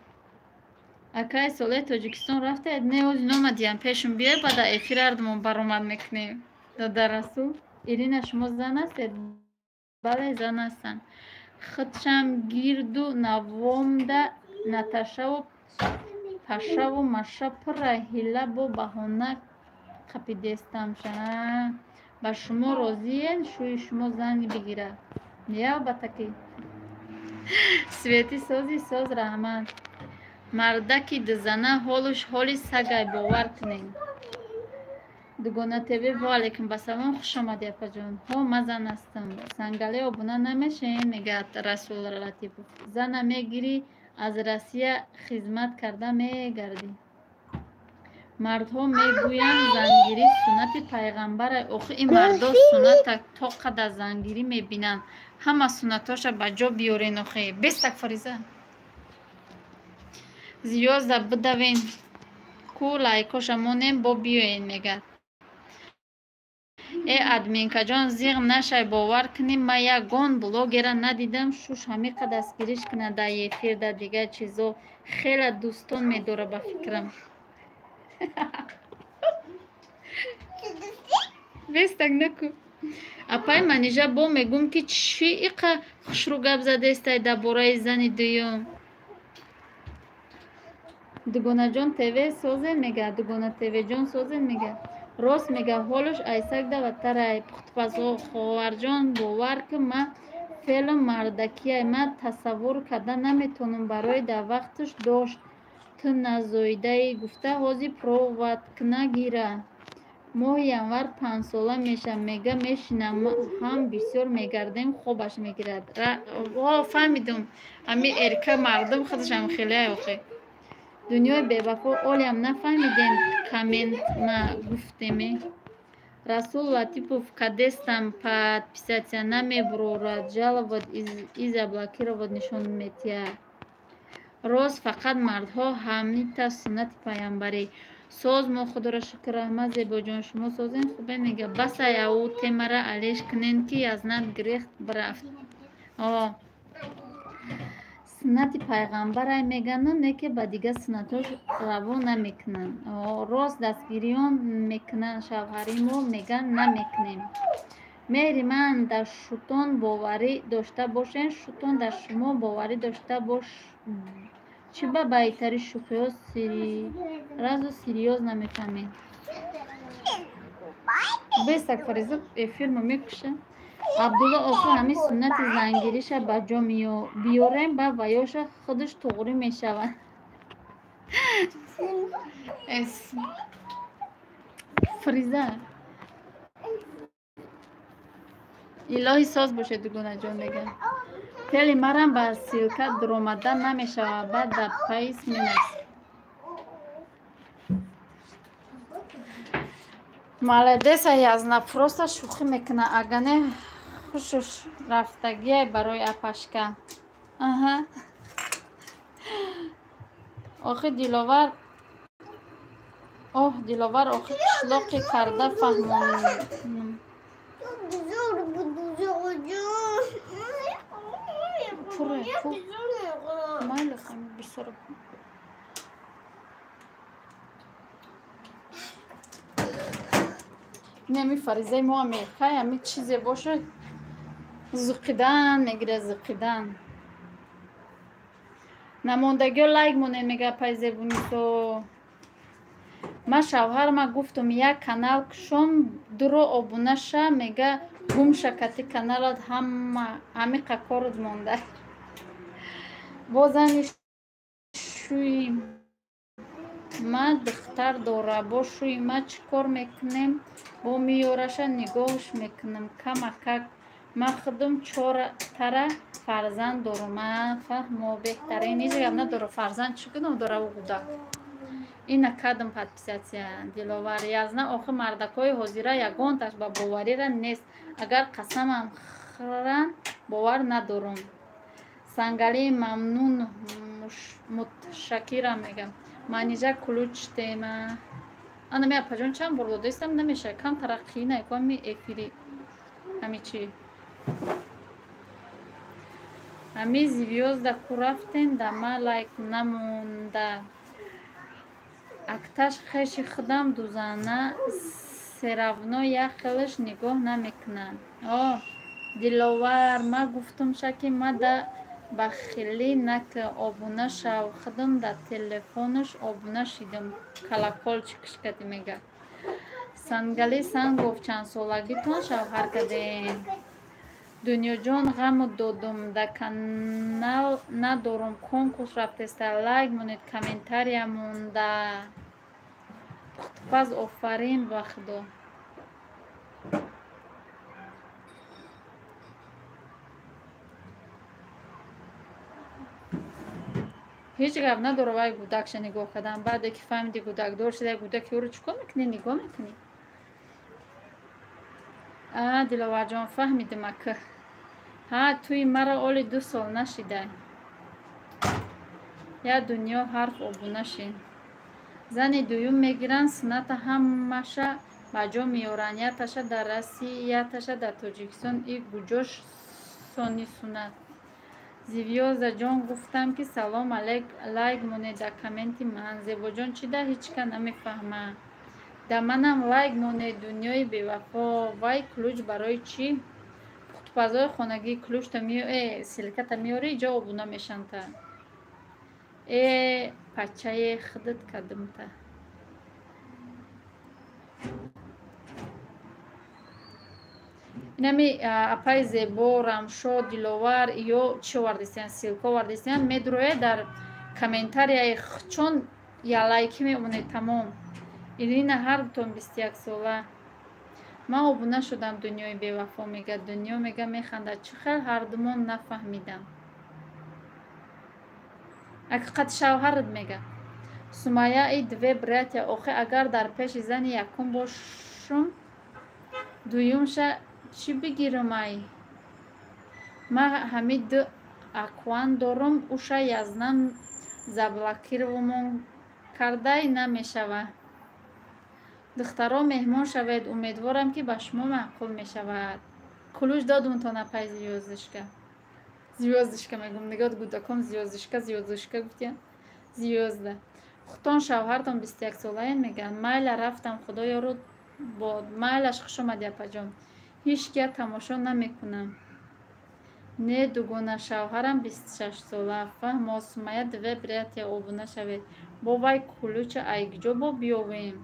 Акай солаи Тоҷикистон рафтаед? Не, ози номадиям, пешум биёй, бада эфир ардумон баромад мекунем. Дода Расул. Ирина, шумо зан ҳастед? Бале, зан ҳастам. Худшам гирду навомда Наташаву Пашаву Маша пурра ҳила бо баҳона қапидестамша. Ба шумо розиен, шӯи шумо зани бигирад? Не, албатта ки. Свети сози соз, раҳмат. Мардаки дузана ҳолуш ҳоли сагай, бовар кунем. Дугона ТВ, ва алайкум басалом, хуш омадӣ, апаҷон. Ҳо, ман зан ҳастам. Сангале обуна намешавем, мегӯяд Расул Латипов. Зана мегирӣ, аз Россия хизмат карда мегардӣ. Мардҳо мегӯянд зангирӣ суннати пайғамбарай. Охи ин мардо сунната то қадар зангирӣ мебинанд. Ҳама суннатоша ба ҷо биёрен охи. Бестак Фариза. Зиёзда бидавен ку лайкоша монем бо биёен, мегӯяд. Э админкаҷон, зиғ нашай, бовар кунӣ, ман ягон блогера надидам шуш ҳамиқа дастгириш кунад дар эфир, дар дигар чизо. Хеле дӯстон медора ба фикрам. Бестак наку. Апай Манижа бо мегӯм ки чӣ иқа хушрӯ гап задестай дар бораи зани дуюм. Дугонаҷон ТВ созен, мега. Дугона ТВ-ҷон созен, мега. Рост мега, ҳолуш айсак даватарай. Пухтупазо ховарҷон, бовар кун, ман феълам мардакияй. Ман тасаввур карда наметавонам, барои дар вақташ дошт ту назоидаӣ гуфта ҳозир проводкна гира. Моҳи январ панҷсола мешавам, мега, мешинам ҳам бисёр мегардем, хобаш мегирад. О, фаҳмидум. Ами эрка мардум худашам хеле охе. Дунёи бевафо олиам нафаҳмидем, коммент ма гуфтеме. Расул Латипов, кадестам подписаться намебурорад, жаловать и заблокировать нишон метиҳад. Рост, фақат мардҳо ҳамита суннати пайғамбарӣ. Соз мо худоро шукр, раҳмат, зебоҷон, шумо созен хубе, мега. Басай ау темара алеш кунен ки язнат гирехт бирафт. О суннати пайғамбарай мегану, не ки ба дигар суннатош раво намекунанд. Рост дастгириён мекунанд, шавҳари мо меган намекунем. Меҳри ман дар шутон боварӣ дошта бошен, шутон дар шумо боварӣ дошта бош. Чӣ ба байтари шӯхиҳо разу серьёз намефаҳмед? Бестак Фариза эфирмо мекуша. Абдулло охир ҳамин суннати зангириша ба ҷо биёрем, ба ваёша худаш туғрӣ мешавад. Фариза илоҳи соз бошед, дугонаҷон, мегӯям. Тели марам ба ссылка дуромада намешавад, баъд дар пайс менависам. Маладеса язна, просто шӯхӣ мекунад, агар не хушуш рафтагиай барои апашка. Аҳа. Охи Диловар, оҳ Диловар, охи қишлоқи карда фаҳмонам. Пуре, пур. Майли, бисёр. Ами Фаризаи мо Америкай, ами чизе бошад зуқидан мегирад, зуқидан. Намондагиё лайк монед, мега апай Зебунисо. Ман шавҳарма гуфтум як канал кушом, дуро обуна ша, мега гум ша кати каналат ҳама ҳамиқа корут монда. Бо зани шӯи ма духтар дора, бо шӯи ма чӣ кор мекунем? Бо миёраша нигоҳш мекунам камакак. Ман худум чортара фарзанд дорум. Фаҳмо, беҳтарин ҳеҷ гап надорам. Фарзанд чӣ гуноҳ дора ӯ гудак? Ина кадом подписатсия Диловар. Язна охи мардакҳои ҳозира ягонташ ба боварира нест. Агар қасамам хӯранд, бовар надорум. Сангалии мамнун мутшакирам, мегам. Манижа ключ тема. Ана ми апаҷон чанд бор додаистам, намешавад. Кам тараққӣ наку ами эфири ҳами чӣ. Ҳами звёзда ку рафтем, да ма лайк намонда. Акташ хеши худам дузана серавно як хелаш нигоҳ намекунад. О, Диловар, ма гуфтумша ки ма да бахилӣ нака, обуна шав. Худам да телефонаш обуна шидам. Колокольчикш кади мега. Сангали Сангов, чандсолагитон шавҳар кардем? Дунёҷон, ғаму додум, да канал надорум, конкурс рафтеста, лайк монед, комментария монда. Пухтупаз офарин ба худо. Ҳеҷ гап надора вай гудакша нигоҳ кардан. Баъде ки фаҳмиди гудакдор шуда, гудаки ӯро чӣ кор мекунӣ? Нигоҳ мекунӣ? А, Диловарҷон, фаҳмидим ака. Ҳа, туи маро оли 2 сол нашидай. Я дунё ҳарф обуна шин. Зани дуюм мегиранд, сунната ҳамаша ба ҷо меоранд. Яташа дар Россия, яташа дар Тоҷикистон. И гуҷош сони суннат? Звёздаҷон, гуфтам ки салом алейк, лайк монед дар комменти ман. Зебоҷон, чӣ да ҳеҷ ка намефаҳма? Да манам лайк монед, дунёи бевафо. Вай ключ барои чӣ? Пухтупазои хонагӣ ключта ссылката меорӣ, ҷо обуна мешанта. Э, пачае худат кадымта. Инами апаи Зебо, Рамшо, Диловар ё чӣ овардистиян, ссылка овардистиян, медурояд дар комментарияи чон я лайки мемонед, тамом. Ирина, ҳардутон 21 сола. Ман обуна шудам, дунёи бевафо мега. Дунё мега, механдад. Чӣ хел ҳардумон нафаҳмидам. Ҳақиқати шавҳарат мега. Сумая и две братья. Охе, агар дар пеши зани якум бошум, дуюмша чӣ бигирам ай? Ма ҳами ду акван дорум, уша язнам заблокировамон кардай намешава. Духтаро, меҳмон шавед, умедворам ки ба шумо маъқул мешавад. Ключ додумтон, апай звёздочка. Звёздочка мегум, нигоҳ гудаком звёздочка, звёздочка гуфтия. Звёзда. Хутон шавҳартон 21 солаен мегӯянд. Майла, рафтам, худо ёру бод. Майлаш, хуш омадӣ, апаҷон. Ҳеҷ кия тамошо намекунам. Не, дугона, шавҳарам 26 сола. Фаҳмо, Сумая, две братья, обуна шавед. Бо вай ключа айгиҷо бо биёвем?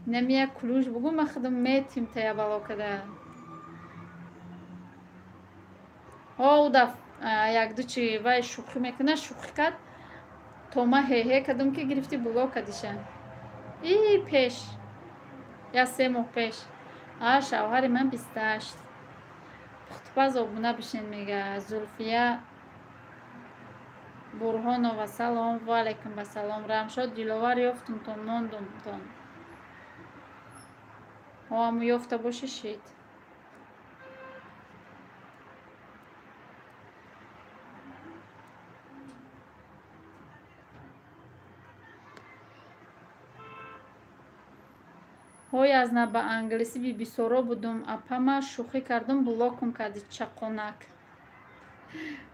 Нами як ключ бугу, ма худам метим тая бало када. О, даф якду чи вай шӯхӣ мекуна, шӯхӣ кард. То ма ҳе-ҳе кардам ки гирифти блок кардиша. И пеш. Я 3 моҳ пеш. А, шавҳари ман 28. Пухтупаз обуна бишин мега. Зулфия Бурҳонова, салом. Ва алайкум ассалом. Рамшод, Диловар, ёфтумтон, мондумтон. Ҳо, аму ёфта боши шид. Ҳой, аз на ба англисӣ бибисоро будум, апама шӯхӣ кардум, блокум карди чақонак.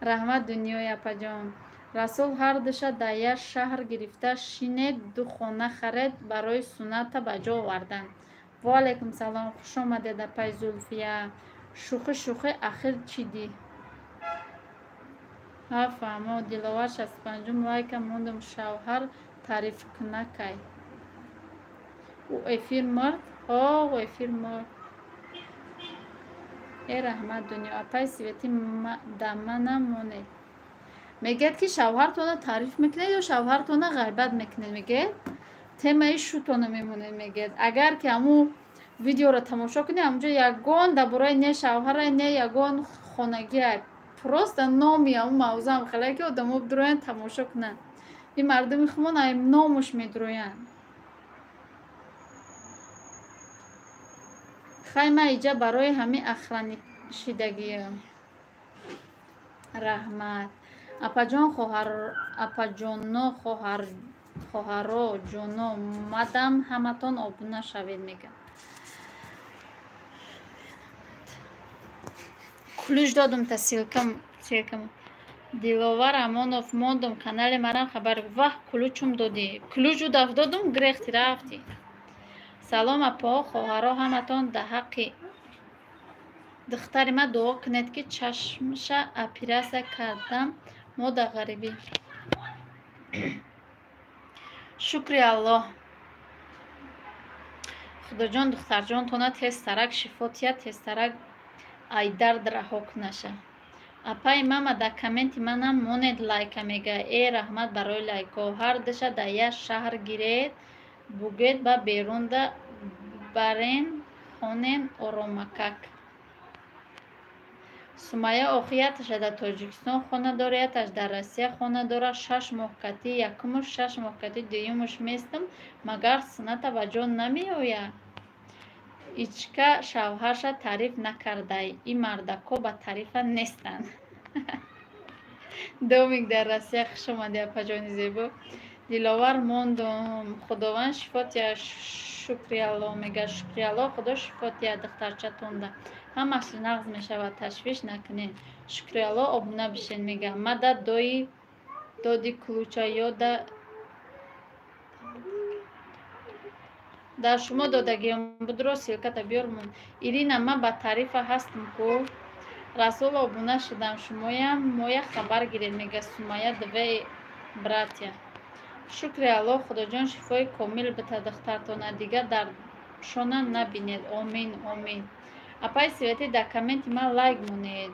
Раҳмат, дунёи апаҷон. Расул, ҳардуша дар як шаҳр гирифта шинед, ду хона харед барои сунната ба ҷо овардан. Ва алайкум салом, хуш омадед, апай Зулфия. Шӯхӣ шӯхӣ ахир чӣ дӣ? Ҳа, фаҳмо, Диловар, 65-ум лайка мондум, шавҳар таърифкунакай. Ӯ эфир мурд? Ҳо, ӯ эфир мурд. Э, раҳмат, дунё. Апай Светӣ, да манам монед. Мегӯяд ки шавҳартона таъриф мекунед ё шавҳартона ғайбат мекунед, мегӯяд. Темаи шӯтона мемонед, мегӯяд. Агар ки ҳамун видеоро тамошо кунед, ҳамунҷо ягон дар бораи не шавҳара, не ягон хонагиа. Просто номи ҳамун мавзӯам хеле ки одамо бидуроянд тамошо кунанд. Ин мардуми хумон ай номуш медуроянд. Хай, ма иҷа барои ҳамин ахранишидагиам. Раҳмат. Апаҷон, хоҳар, апаҷоно, хоҳар, хоҳаро, ҷоно, мадам ҳаматон обуна шавед, мегӯям. Ключ додум та ссылкам, ссылкам. Диловар Амонов, мондум канали марам хабар. Ваҳ, ключум додӣ. Ключу додум, гирехти рафтӣ. Салом апо, хоҳаро, ҳаматон дар ҳаққи духтари ман дуо кунед, ки чашмша оператсия кардам. Мо дар ғарибӣ. Шукри Аллоҳ. Худоҷон, духтарҷонтона тезтарак шифо тиҳад, тезтарак ай дард раҳо кунаша. Апаи мама, дар комменти манам монед лайка, мега. Э, раҳмат барои лайкҳо. Ҳар душа дар як шаҳр гиред, бугед ба берунда барен, хонен оромакак. Сумайя, охи яташа дар Тоҷикистон хона дора, яташ дар Россия хона дора. 6 моҳ кати якумуш, 6 моҳ кати дуюмуш местам, магар суната ба ҷон намеояд? Ичка шавҳарша таъриф накардай. Ин мардако ба таърифа нестанд. Домик дар Россия, хуш омадӣ, апаҷони зебо. Диловар, мондум. Худованд шифо диҳад. Шукри Аллоҳ, мега. Шукри Аллоҳ, Худо шифо диҳад духтарчатонда. Ҳамаш нағз мешавад, ташвиш накунед. Шукри Аллоҳ, обуна бишед, мега. Мада дои доди ключа ё да дар шумо додагиём будро, ссылката биёрмон. Ирина, ман ба таърифа ҳастам ку. Расул, обуна шудам, шумоям моя хабар гиред, мега. Сумая, две братья. Шукри Аллоҳ, Худоҷон шифои комил бита духтартона, дигар дардшона набинед. Омин, омин. Апаи Светӣ, дар комменти ман лайк монед.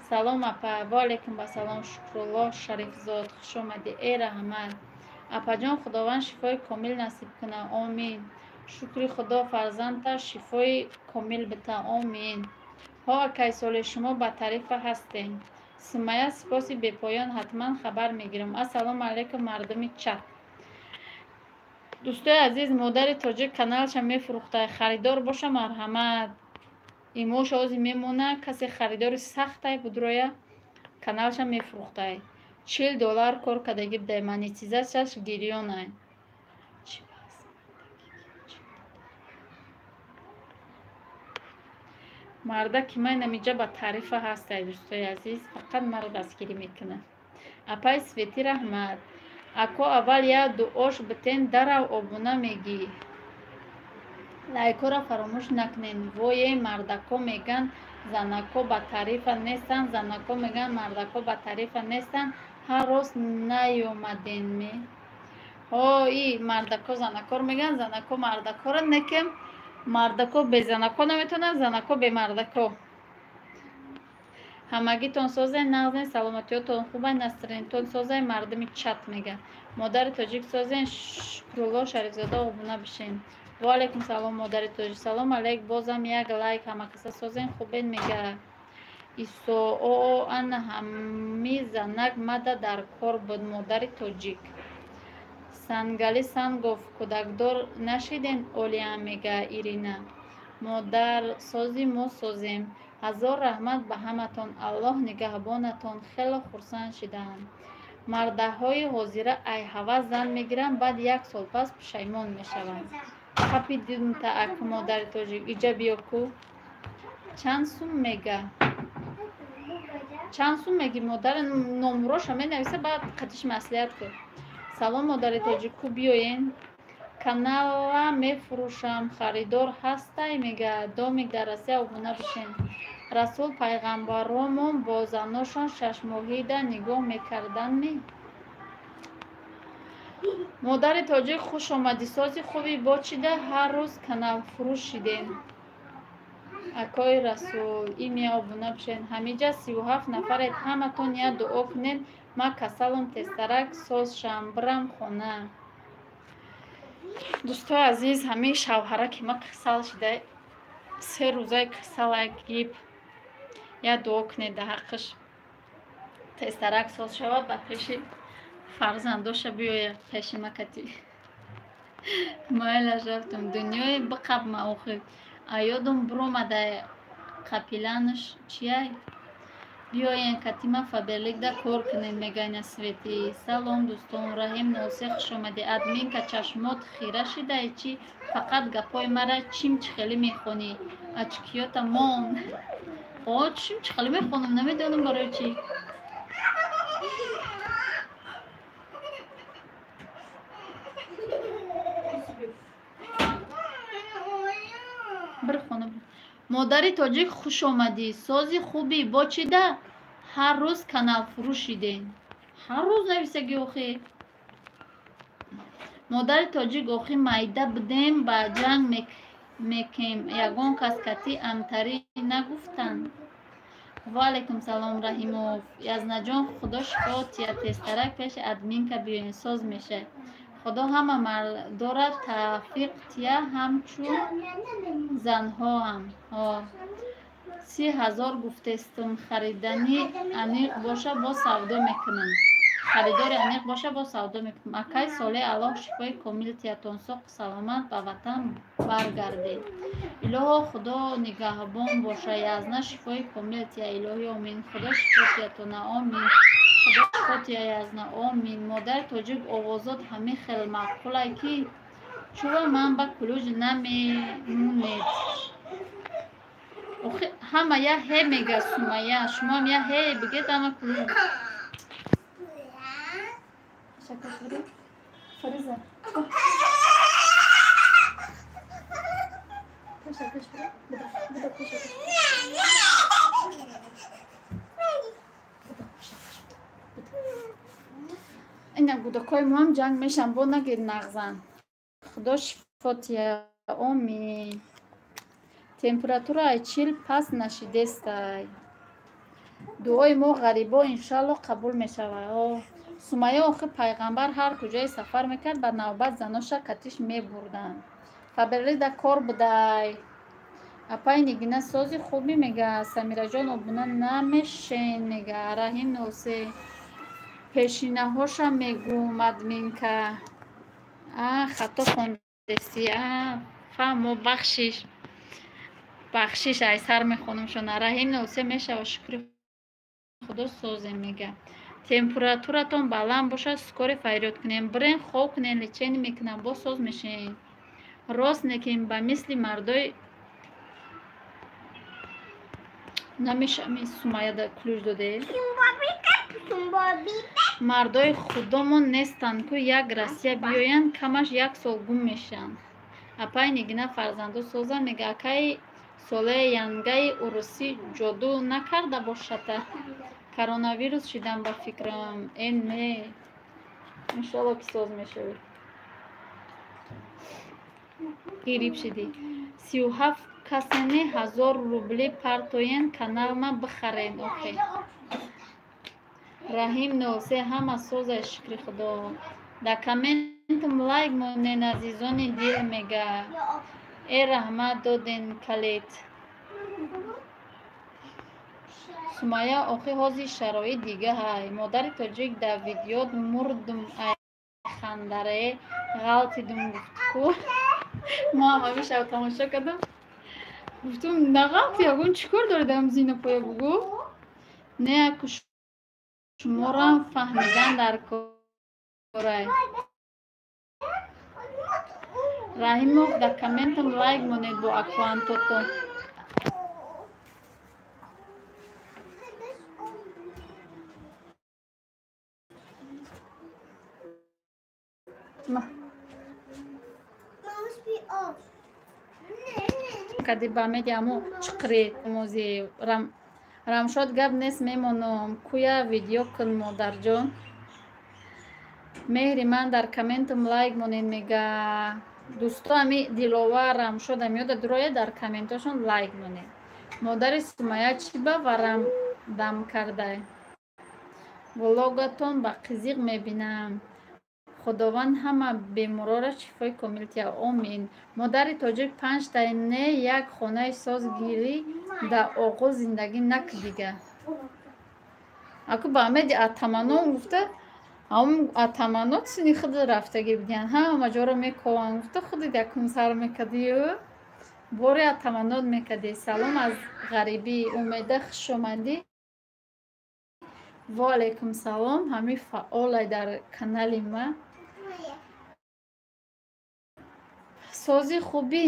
Салом, апа. Ваалайкум ассалом. Шукруллоҳ Шарифзод, хуш омадӣ. Э, раҳмат. Апаҷон, Худованд шифои комил насиб кунад. Омин. Шукри Худо, фарзандта шифои комил бита. Омин. Ҳо, акай Солеҳ, шумо ба таърифа ҳастем. Сумайя, сипоси бепоён, ҳатман хабар мегирам. Ассалому алайкум, мардуми чат. Дӯстои азиз, модари тоҷик каналша мефурӯхта. Харидор боша, марҳамат. Имош ози мемона, касе харидори сахтай будроя, каналша мефурӯхтай. 40 доллар кор кардагӣ будай, монетизатсияш гирёнай. Марда ки ман намиҷа ба таърифа ҳастай, дӯстои азиз, фақат маро дастгирӣ мекунад. Апаи Светӣ, раҳмат. Ако, аввал як дуош битен, дарав обуна мегӣ. Лайкҳоро фаромӯш накунед. Вое, мардако меган, занако ба таърифа нестанд, занако меган, мардако ба таърифа нестанд. Ҳар рост наёмаден ме? Ҳо, и мардако занакоро мегӯянд, занако мардакоро. Некем мардако бе занако наметавонанд, занако бе мардако. Ҳамагитон созен, нағзен, саломатиётон хубай, настроениятон созай, мардуми чат, мега. Модари тоҷик, созен. Шукрулло Шарифзода, обуна бишен. Ваалайкум салом, модари тоҷик. Салом алейк, бозам як лайк. Ҳамакаса созен, хубен, мега. Исо оо, ана ҳами занак мада дар кор буд, модари тоҷик. Сангали Сангов, кӯдакдор нашиден олиам, мега Ирина. Модарсози мо созем. Ҳазор раҳмат ба ҳаматон, Аллоҳ нигаҳбонатон, хело хурсанд шидаам. Мардаҳои ҳозира ай ҳавас зан мегиранд, баъд як сол пас пушаймон мешаванд. Қапи дунта ак, модари тоҷик, иҷа биё ку. Чанд сум мега? Чанд сум меги, модар? Номроша менависа, баъд қатиш маслиҳат кун. Салом, модари тоҷик, ку биёен. Канала мефурӯшам, харидор ҳастай, мега. Домик дар Россия, обуна бишен. Расул пайғамбаромон бо заношон шашмоҳида нигоҳ мекарданд ме? Модари тоҷик, хуш омадӣ. Сози хуби бочида, ҳар рӯз каналфурӯш шидем. Акои Расул, имя, обуна бишен. Ҳамиҷа 37 нафаред, ҳаматон як дуо кунед, ман касалам, тезтарак соз шавам, бирам хона. Дӯстои азиз, ҳамин шавҳара ки ма касал шида, 3 рӯзаи касалай, гип. Як дуо кунед дар ҳаққаш, тезтарак соз шавад, ба пеши фарзандоша биёяд, пеши макати. Майлаш, рафтам дунёи биқабма охир. Аёдум биромада қапиланаш чияй? Биёен катима Фаберликда кор кунед, мегайна Светӣ. Салом, дӯстон. Раҳим Носеҳ, хушомадӣ. Админка, чашмот хира шидаи чӣ? Фақат гапҳои мара чим чӣ хеле мехонӣ? Очкиёта мон. О, чим чӣ хеле мехонам, намедонам барои чӣ. Бір хона. Модари тоҷик хуш омадӣ. Сози хуби бо чида ҳар рӯз канал фурӯшиден. Ҳар рӯз нависагӣ охи. Модари тоҷик охи майда будем ба ҷанг мекем. Ягон кас кати амтарӣ нагуфтанд. Ва алайкум салом Раҳимов. Язнаҷон худо шифо тия тезтарак пеши админка биёен соз мешавад. Худо ҳама мардора тавфиқ тия ҳамчун занҳоам. 30 000 гуфтестум харидани аниқ боша бо савдо мекунам. Харидори аниқ боша бо савдо мекунам. Акай соле Аллоҳ шифои комил тиятон соқу саломат ба ватан баргардед. Илоҳо Худо нигаҳбон боша. Язна шифои комил тия илоҳи омин. Худо шифо тиятона омин. Худо шифо тия язна омин. Модари тоҷик овозот ҳамин хел маъқулай ки чува ман ба кулуҷ намемонед. Ҳама я ҳе мега Сумая. Шумоам я ҳе бигед ҳама кулуҷ. Фариза. Ина гудакҳои моам ҷанг мешан бо нагир нағзан. Худо шифо тия омин. Температураи 40 паст нашидестай. Дуои мо ғарибо иншалло қабул мешавад. Сумая охи пайғамбар ҳар куҷое сафар мекард ба навбат заноша катиш мебурданд. Фаберлида кор будай. Апай Нигина сози хубӣ мега. Самираҷон обуна намешен мега. Раҳим Носе пешинаҳоша мегум админка. Хато хондеси. Фаҳмо бахшиш. Бахшиш ай сар мехонам шона. Раҳим Носе мешава шукри худо созем мега. Температуратон баланд бошад скори фарёд кунем. Бирен хоб кунен лечени мекунам боз соз мешен. Рост некем ба мисли мардои намешами Сумаяда ключ доде. Мардои худомон нестанд ку як Россия биёянд камаш як сол гум мешаванд. Апай Нигина фарзандо соза мега. Акаи солаи янгаи урусӣ ҷоду накарда бошата. Коронавирус шидам ба фикрам. Э не. Иншалло ки соз мешавӣ. Гирип шидӣ. 37 касене 1000 рубли партоен каналма бихарен охе. Раҳим Носе ҳама соза шукри худо. Дар комментам лайк монен азизони дил мега. Э раҳмат доден калет. Сумая охи ҳозир шароит дига ҳай. Модари тоҷик дар видеот мурдум ай хандаре ғалтидум гуфтку. Мо ҳам ҳамин шаб тамошо кардам. Гуфтум нағалти ягон чӣ кор доред ам зинапоя бугӯ? Не аку шуморам фаҳмидан дар корай. Раҳимов дар комментам лайк монед бо аккаунтотон. Кади ба медиаму чиқри мози Рамшод гап нест мемонам. Куя видео кун модарҷон. Меҳри ман дар комментам лайк монед мега. Дӯсто ами Диловар Рамшод амиёда дуроя дар комментошон лайк монед. Модари Сумая чӣ ба варам дам кардай? Влогатон ба қизиқ мебинам. Худованд ҳама беморора шифои комил тия. Омин. Модари тоҷик 5 не як хонаи соз гирӣ дар оғоз зиндагӣ нак дига. Аку ба Амеди Атамано гуфта, ам Атамано сини худ рафтагӣ будиян. Ҳама ҷоро мекованд. Гуфта худат якум сар мекардию. Бори Атаманот мекардӣ. Салом аз ғарибӣ. Умеда хушомадӣ. Ва алайкум салом. Ҳамин фаъолай дар канали ма. Сози хуби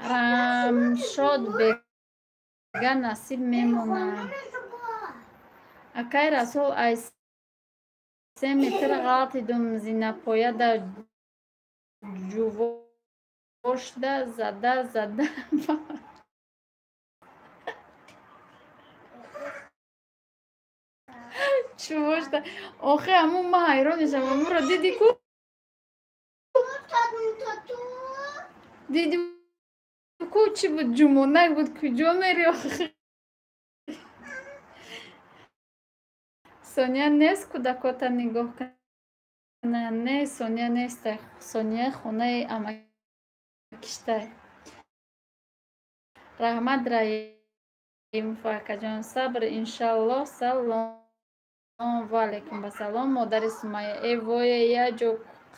Рамшод бега насиб мемонад. Акай Расул ай 3 метр ғалтидум зинапояда ҷувошда зада зада. Чувошта. Охе, аму ма ҳайрон мешавам. Амуро диди ку? Диди ку чӣ буд? Ҷумонак буд. Куҷо мери охе? Соня нест кӯдакота нигоҳ кана. Не, Соня нест. Соня хонаи амакиштай. Раҳмат, Раимов акаҷон. Сабр, иншаллоҳ. Салом. Ва алайкум ассалом, модари Сумайя. Э воя, я ҷо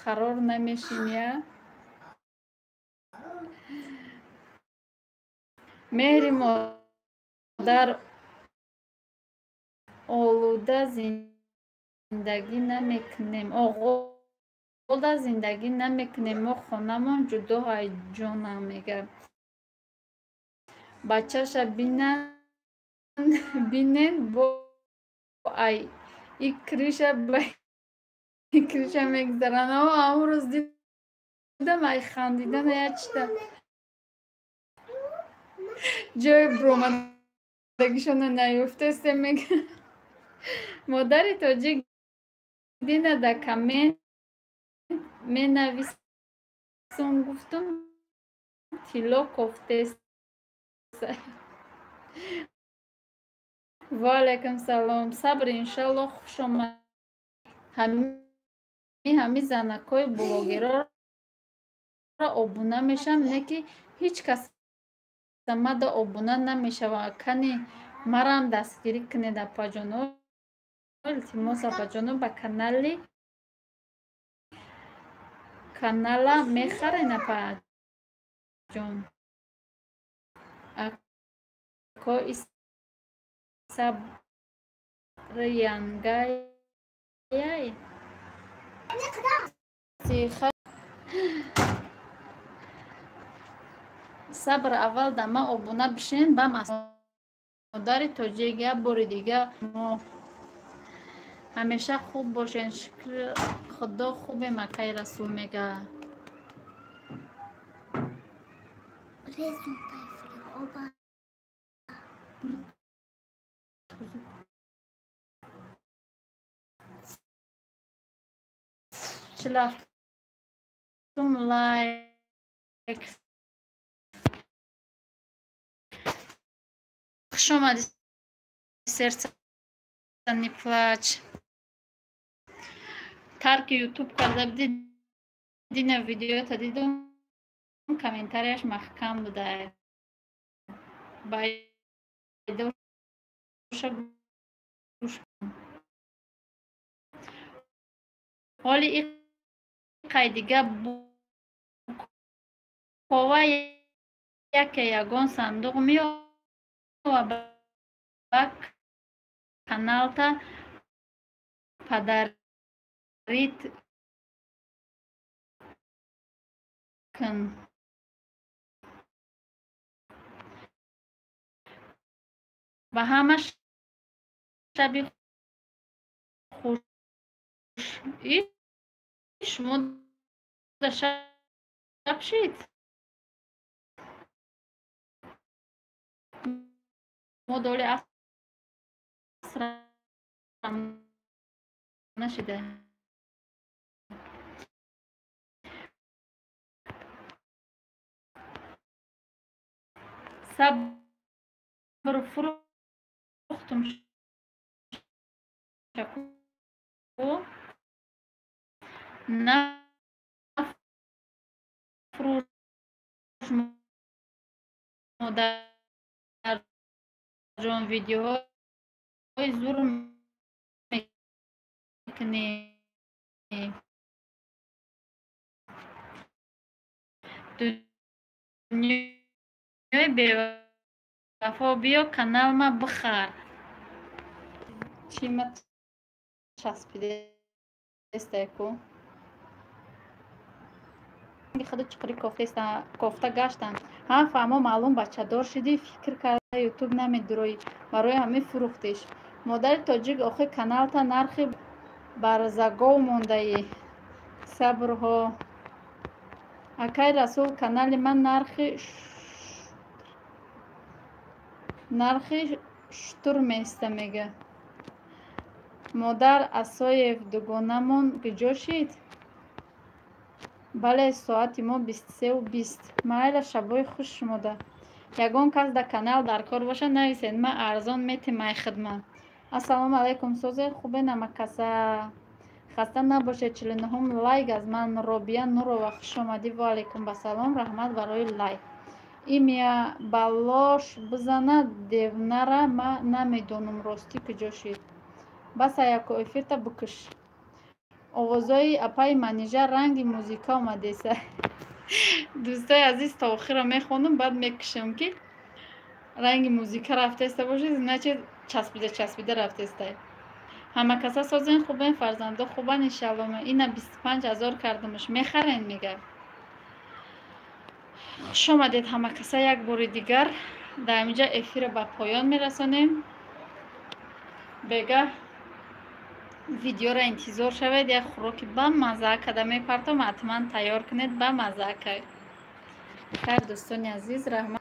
қарор намешин я. Меҳри модар олуда зиндагӣ намекунем. Оғода зиндагӣ намекунем. Мо хонамон ҷудо ҳайҷонам мега. Бачаша бинен бо ай и криша ба и криша мегзаранд. Амрӯз дидам ай хандидан ячта. Ҷои буромадагишона наёфтаст мега. Модари тоҷик дина да коммент менависум гуфтум тилло кофтест. Ва алайкум салом. Сабр, иншаллоҳ, хуш омад. Ҳами занакҳои блогерро обуна мешавам, не ки ҳеҷ кас мада обуна намешавад. Кани марам дастгирӣ кунед, апаҷоно. Илтимос, апаҷоно, ба канали канала мехарен, апаҷон. Ако сабрянгаяй. Сабр, аввал дама обуна бишин, бам модари тоҷик як бори дига. Мо ҳамеша хуб бошен. Шукри Худо хубем, акай Расул мега. Чилафтум лайк. Хуш омадӣ, сердце не плачь. Тарки ютуб карда будӣ, дина видеота дидум, комментарияш маҳкам буда. Байдоша гӯш кун. Ҳоли иқай дига букова яке ягон сандуқ меова ба каналта падарит кун. Ба ҳама шаби хуш. Шумо да шаб шид? Мо доли асрам нашида. Сабр фурӯхтум шаку нафурӯш модарҷон, видеоҳои зур мекунӣ. Дунёи бевафо биё каналма бихар. Чӣ ма часпидестайку? Худу чиқири кофта гаштанд. Ҳа, фаҳмо, маълум бачадор шидӣ, фикр карда ютуб намедуроӣ, барои ҳамин фурӯхтиш. Модари тоҷик, охи каналта нархи барзагов мондаӣ. Сабрҳо. Акай Расул, канали ман нархи шутур меиста мега. Модар Асоев, дугонамон куҷо шид? Бале, соати мо 23:20. Майла, шабои хуш шумода. Ягон кас дар канал дар кор боша, нависед, ма арзон метем ай хидмат. Ассалому алайкум, созе, хубе, намакаса, хаста набошед. 49-ум лайк аз ман. Робия Нурова, хушомадӣ. Ваалайкум басалом, раҳмат барои лайк. Имя балош бизана девнара, ма намедонам, ростӣ, куҷо шид. Баса, яко эфирта бикуш. Овозои апаи Манижа ранги музика омадеса. Дӯстои азиз, то охира мехонам, баъд мекушам. Ки ранги музика рафтеста бошед, значит, часпида часпида рафтестай. Ҳама каса созен, хубен, фарзандо хубан, иншалло. Ина 25 000 кардамаш, мехарен, мега. Хуш омадед, ҳама каса, як бори дигар. Дар инҷа эфирро ба поён мерасонем. Бегаҳ видеоро интизор шавед. Як хӯроки ба мазза када мепартом, ҳатман тайёр кунед, ба мазза кай. Хайр, дӯстони азиз, раҳмат.